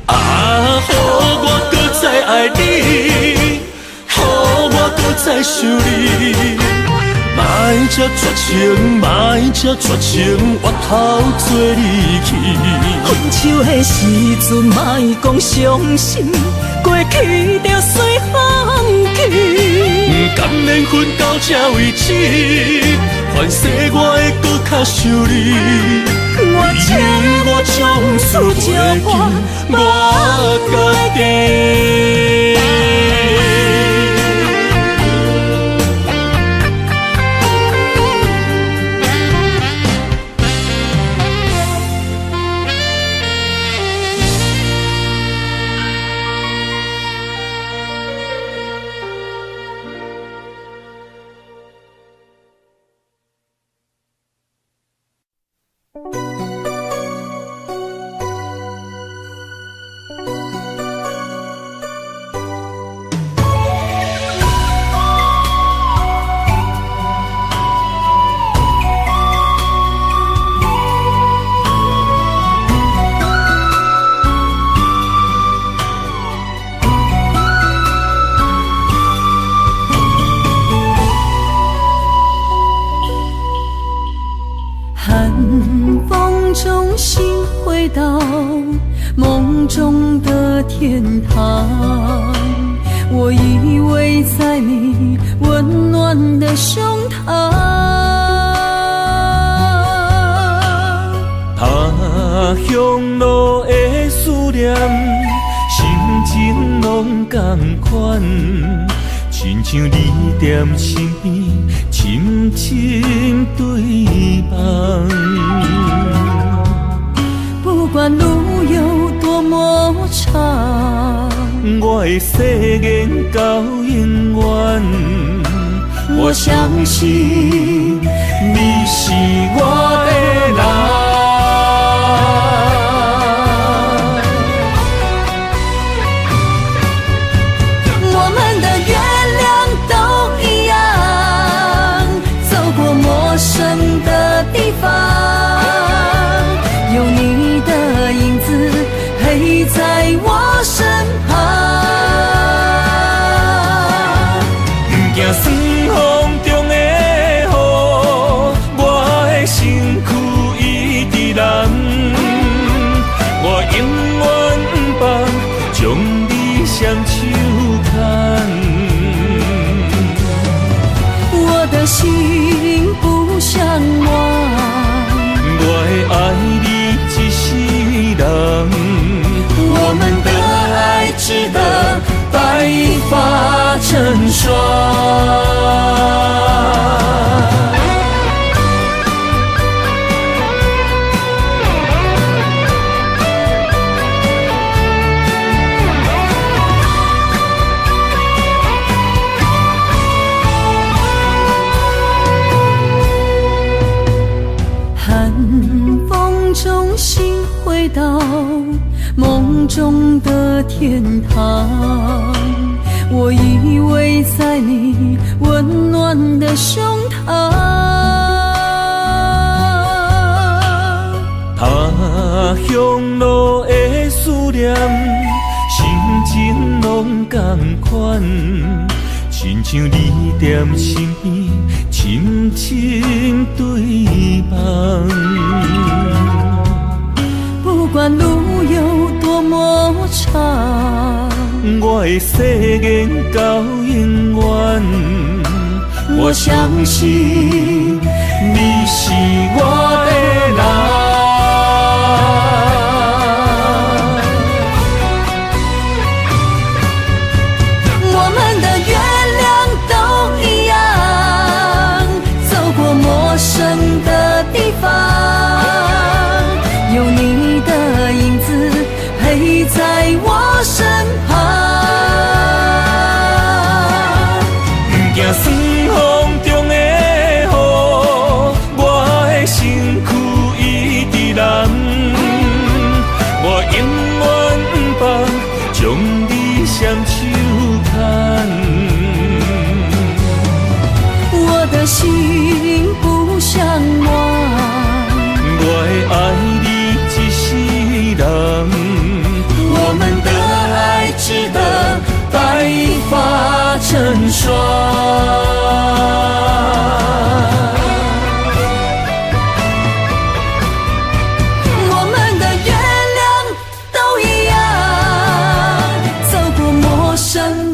啊，予我閣再愛你，予我閣再想你。莫這絕情，莫這絕情，回頭做你去。分手的時陣，莫講傷心，過去就隨風去。不甘緣分到這為止，凡世我會閣較想你。我情我從此此袂照記我家己。寒風中，心回到夢中的天堂。我依偎在你溫暖的胸膛。他鄉路的思念，心情攏仝款，親像你踮身邊，深深對望。不管路有多麼長，我會誓言到永遠。我相信你是我的人。我們的月亮都一樣，走過陌生的地方，有你的影子陪在我身旁。不驚霜風中的雨，我的身軀一直藍，我永遠不放將你雙手牽。我的心不相忘，我會愛你一世人。我們的愛值得白髮成霜。寒風中，心回到夢中的天堂。我依偎在你溫暖的胸膛。他鄉路的思念，心情攏仝款，親像你踮身邊，深深對望。不管路有多麼長，我會誓言到永遠。我相信你是我的人。我們的月亮都一樣，走過陌生的地方，有你的影子陪在我身旁。不驚霜風中的雨，我的身軀一人。我們的愛值得白髮成霜。我們的月亮都一樣，走過陌生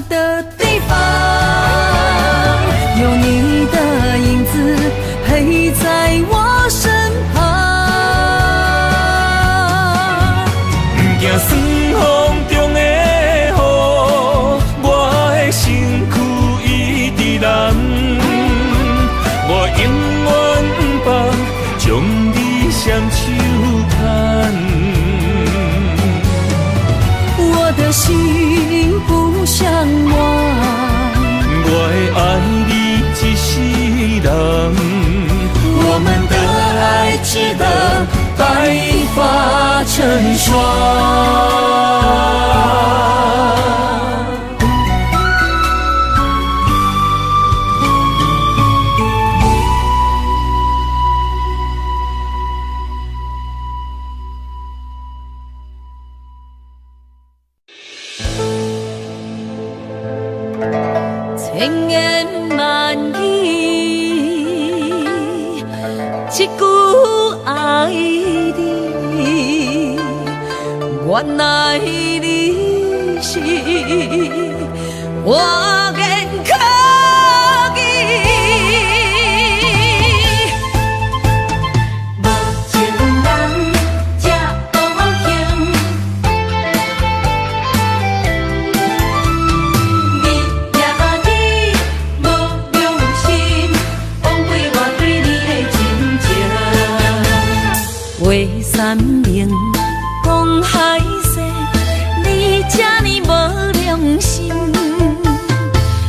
的地方，有你的影子陪在我身旁。不驚霜風中的雨，我的身軀一直藍，我永遠不放將你雙手牽。我的心不相忘，我會愛你一世人。我們的愛值得白髮成霜。千言萬語，一句愛你，原來你是我緣可期。無情人這多情，你也你無良心，枉費我對你的真情。話三明講海誓，你這呢無良心，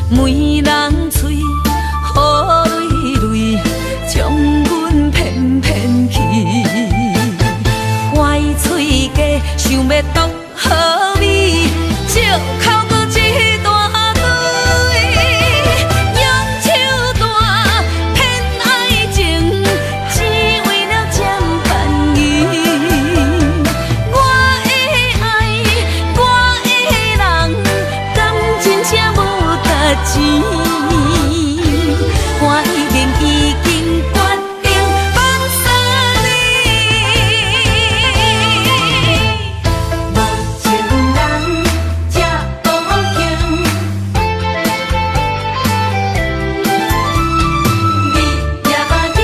媒人喙雨泪泪，將阮騙騙去。歪喙假，想欲當好味，借口閣一大堆，用手段騙愛情，只為了占便宜。我的愛，我的人，敢真正無值錢？我已經已經決定放捨你。無情人這多情，你也你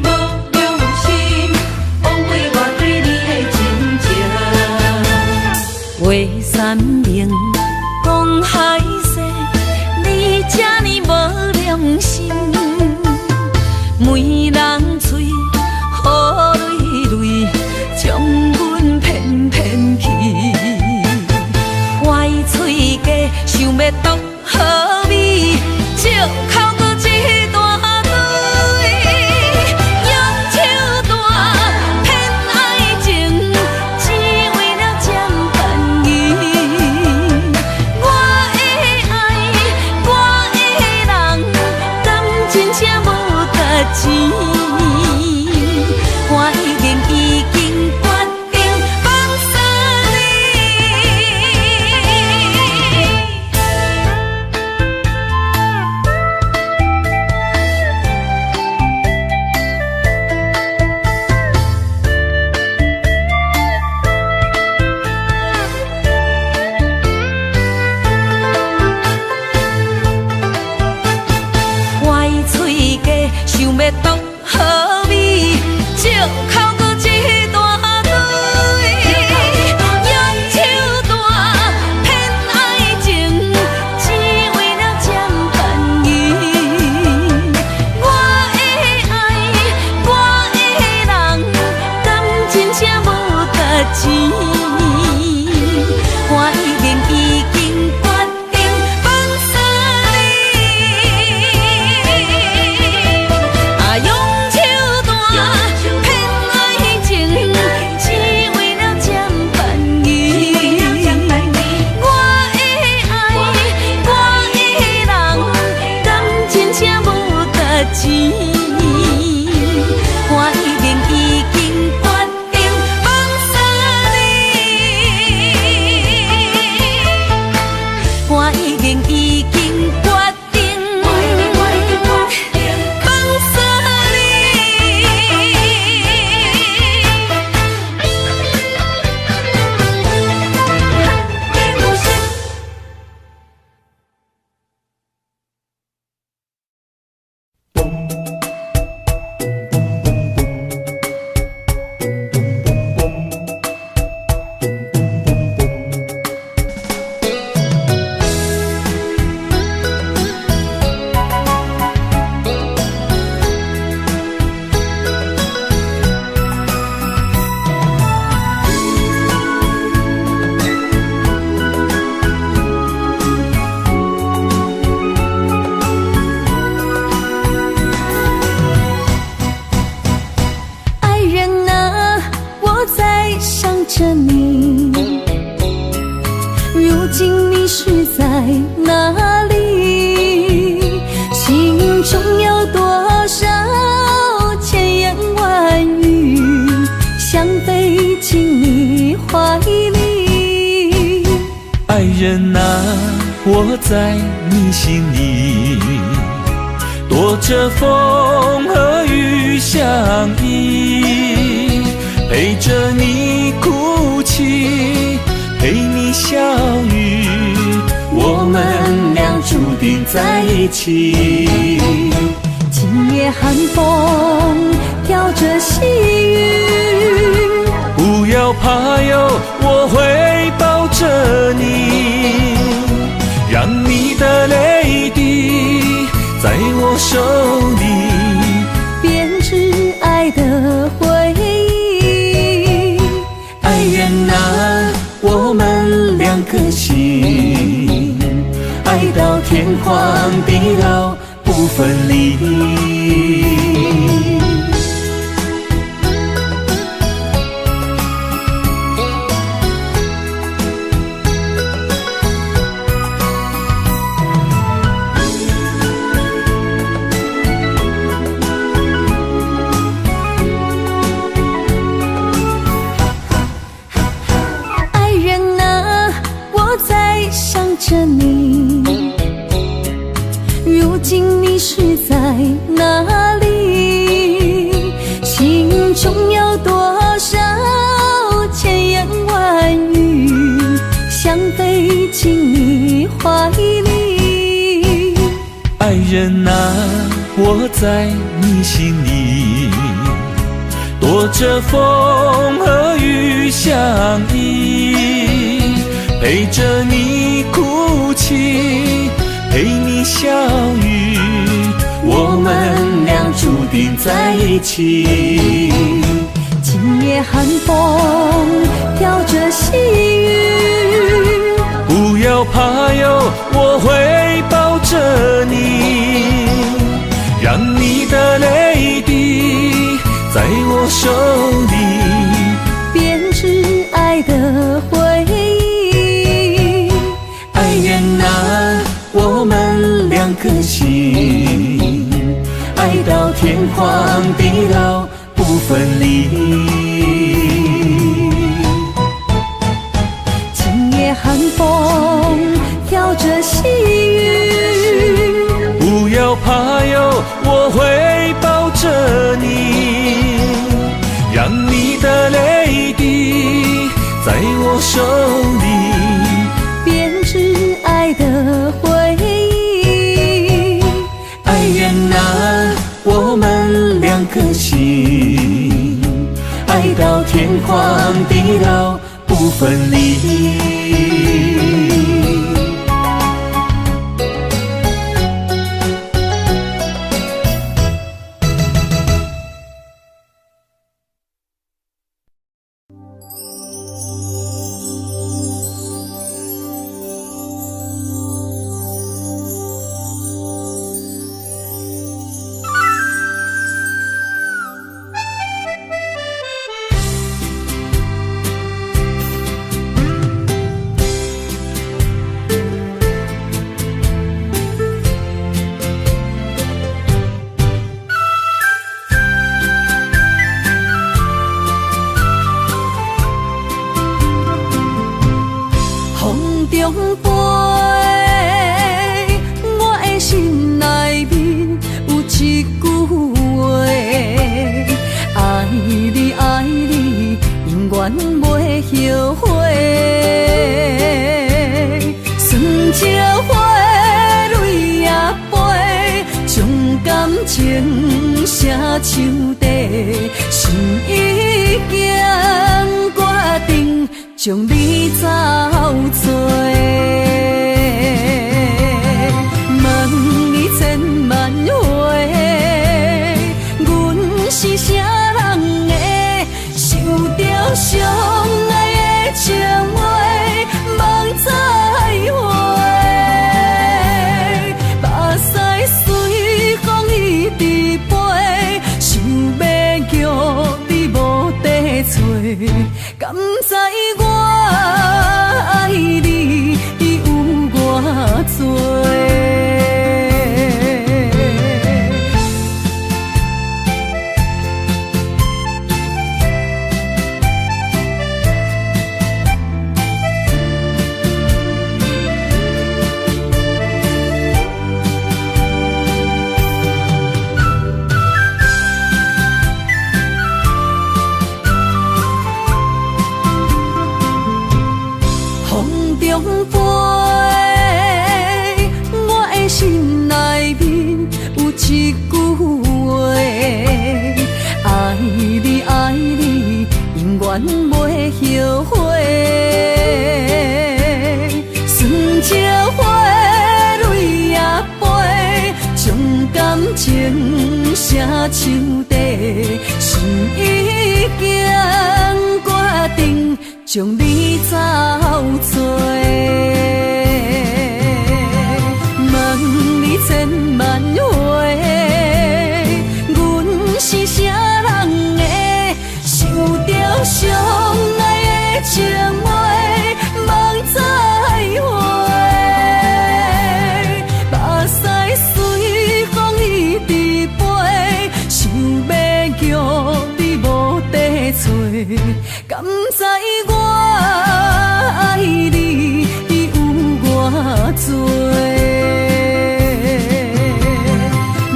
無良心，枉費我對你的真情。話三明講海誓，你這呢無良心，媒人喙雨泪泪，將阮騙騙去。歪喙假，想欲當好味，借口閣一大堆，用手段騙愛情，只為了占便宜。我的愛，我的人，敢真正無值錢？我已經已經決定放捨你。歪喙假，想欲當好味，借口閣一大堆，用手段騙愛情，只為了占便宜。我的愛，我的人，敢真正無值錢？我已經已經決定放捨你。啊，用手段騙愛情，只為了占便宜。我的愛，我的人，敢真正無值錢？我已經已經決定放捨你。在想着你，如今你是在哪裡？心中有多少千言萬語，想飛進你懷裡。愛人啊，我在你心裡，躲着風和雨相依，陪着你哭泣，陪你笑語，我們倆注定在一起。今夜寒風飄着細雨，不要怕喲，我會抱着你，讓你的淚滴在我手裡，編織愛的回憶。愛人啊，我們兩顆心，愛到天荒地老不分離。愛人啊，我在想着你，如今你是在哪裡？心中有多少千言萬語，想飛進你懷裡。愛人啊，我在你心裡，躲着風和雨相依，陪着你哭泣，陪你笑語，我們倆注定在一起。今夜寒風飄着細雨，不要怕喲，我會抱着你，讓你的淚滴在我手裡，編織愛的回憶。愛人啊，我們兩顆心，愛到天荒地老不分離。今夜寒風飄着細雨，不要怕喲，我會抱着你，讓你的淚滴在我手裡，編織愛的回憶。愛人啊，我們兩顆心，愛到天荒地老不分離。敢敢知我愛你有偌濟？風中飛，我的心內面有一句話：愛你愛你，永遠袂後悔。酸石花，淚也飛，將感情寫樹底，心已經決定將你走做。問你千萬回，阮是啥人的？想著相愛的情話，夢再回。目屎隨風一直飛，想欲叫你無地揣，敢知我愛你有偌濟？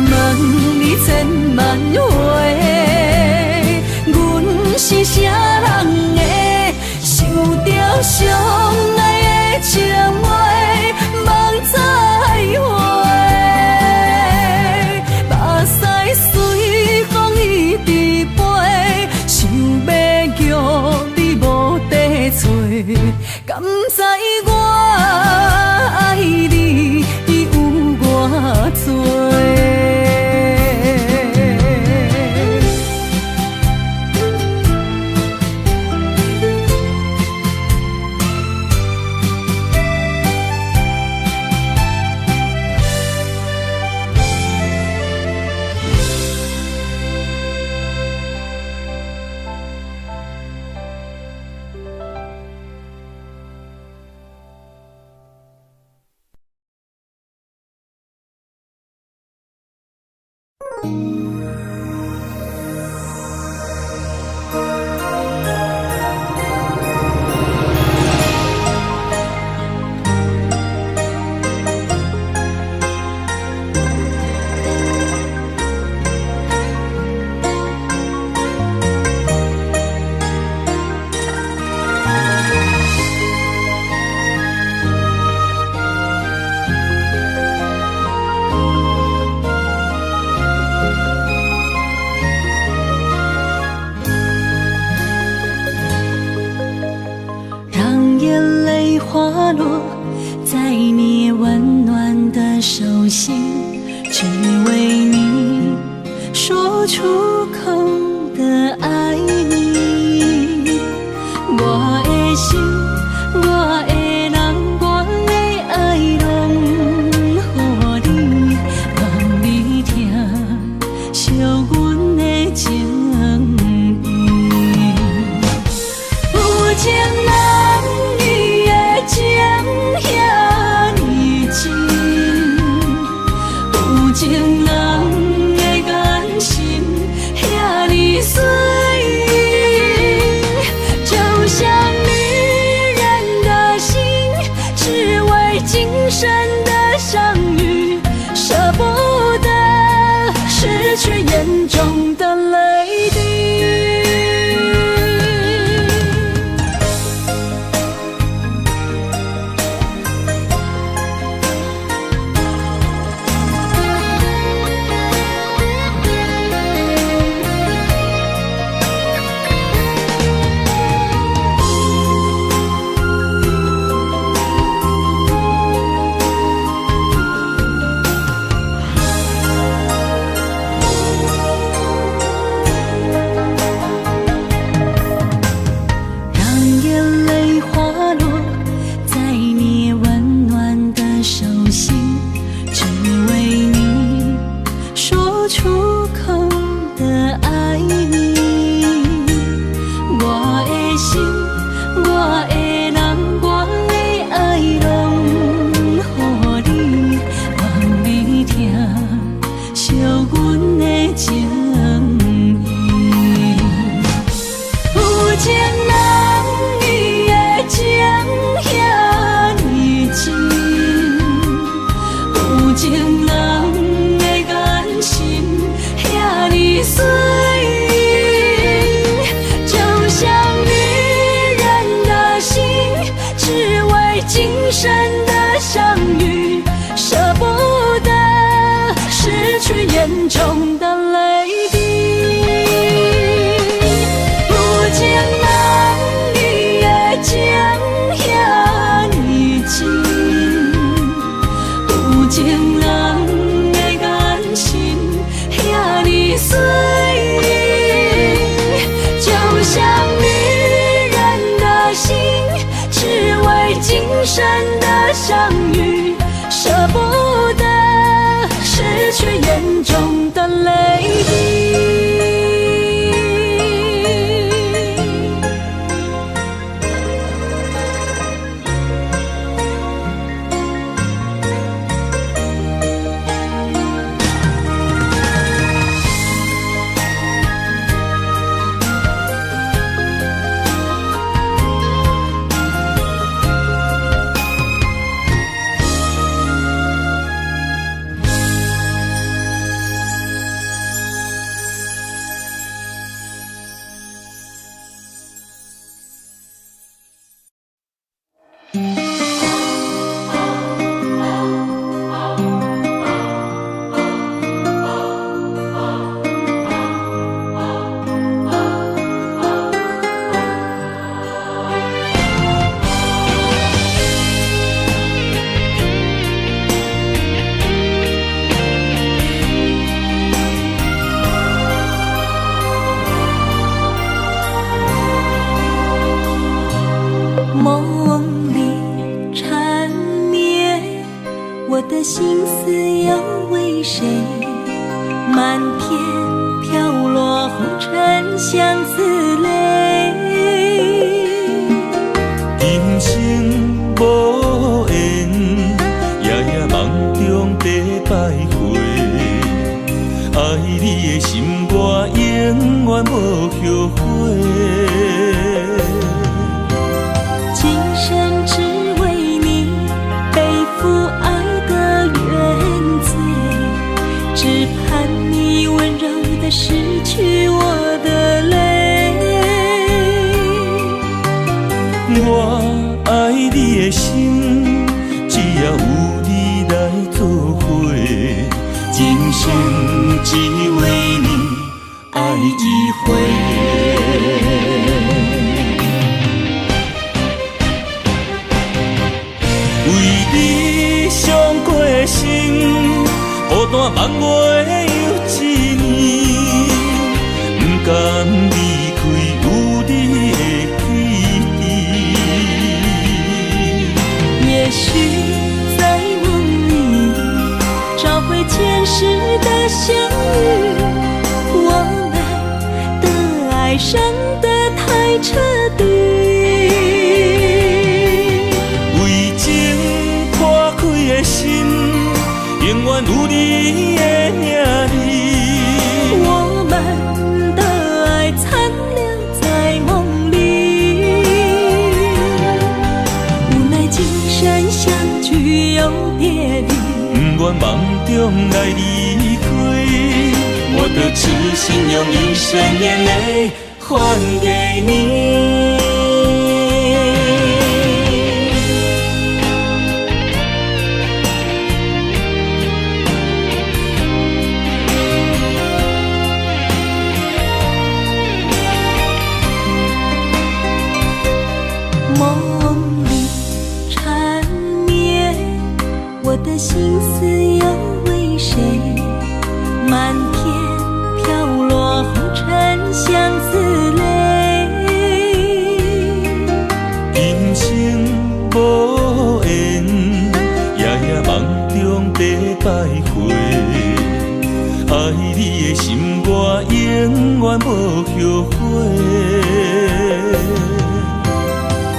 問你千萬回，阮是啥人的？想著相愛的情話，夢再回。目屎隨風一直飛，想欲叫你無地揣，敢知我愛你有偌濟？讓眼淚滑落在你溫暖的手心，只為你說出口的愛你。我的心，我的人，我的愛攏予你，望你疼惜阮的情意。有情人伊的情遐呢真，有情人的眼神遐呢水，就像女人的心，只為今生的相遇，捨不得失去眼中的淚滴。的人，我的愛攏予你，望你疼惜阮的情意。有情人伊的情遐呢真，有情人的眼神遐呢水，就像女人的心，只為今生的相遇，捨不得失去眼中的淚滴。有情人伊的情遐呢真，有情人的眼神遐呢水，就像女人的心，只為今生的相遇，捨不得失去眼中的淚滴。夢裡纏綿，我的心思又為誰？漫天飄落紅塵相思淚。今生無緣，夜夜夢中在徘徊。愛你的心，我永遠無後悔。今生只為你背負愛的原罪，只盼你溫柔地拭去我的淚。我愛你的心，只要有你來作伙，今生只為你愛一回。為你傷過身，孤單夢袂又一年，不甘離開有你的基地。也許在夢裡找回前世的相遇，我們的愛傷得太徹底。為情破開的心，永遠有你的名字。我們的愛殘留在夢裡，無奈今生相聚又別離。不願夢中來離開，我的痴心用一生眼淚還給你。夢裡纏綿，我的心思又為誰？漫天飄落紅塵相思淚。今生無緣，夜夜夢中在徘徊。愛你的心，我永遠無後悔。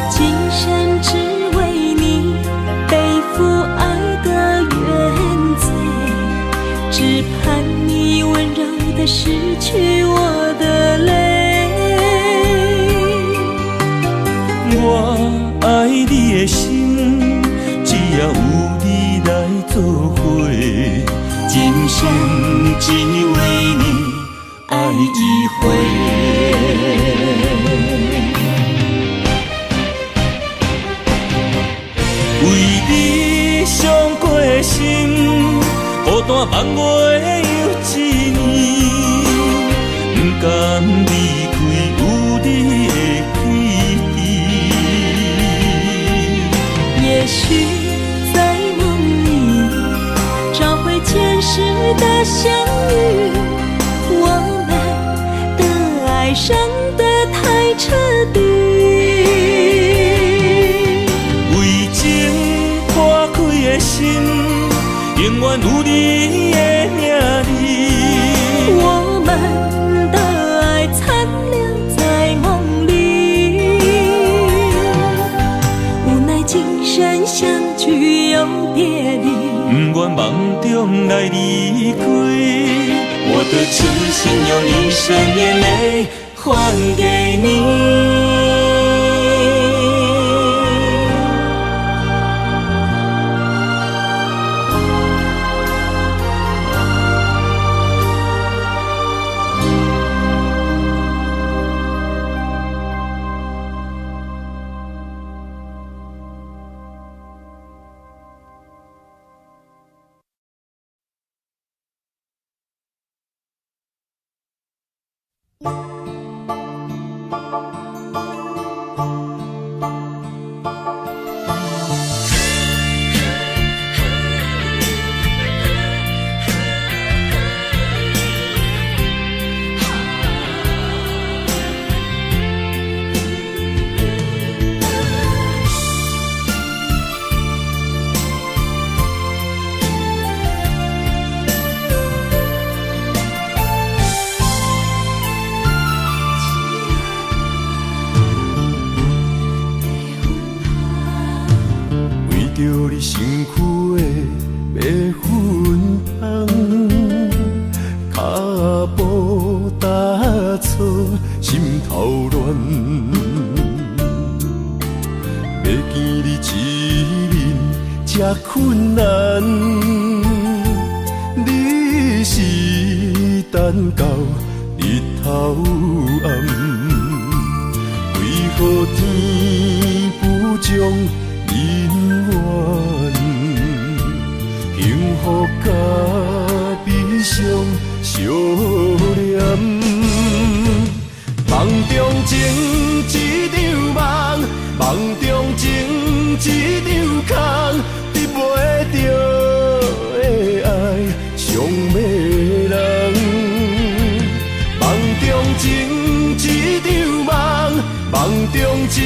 今拭去我的淚。我愛你的心，只要有你來做伙，今生只為你愛一回。為你傷過的心，孤單放袂又一年，不甘離開有你的彼地。也許在夢裡找回前世的相遇，我們的愛傷得太徹底。為情破開的心，永遠有你的名字。我們的愛殘留在夢裡，無奈今生相聚又別離。不願夢中來離開，我的痴心用一生眼淚還給你。夢中情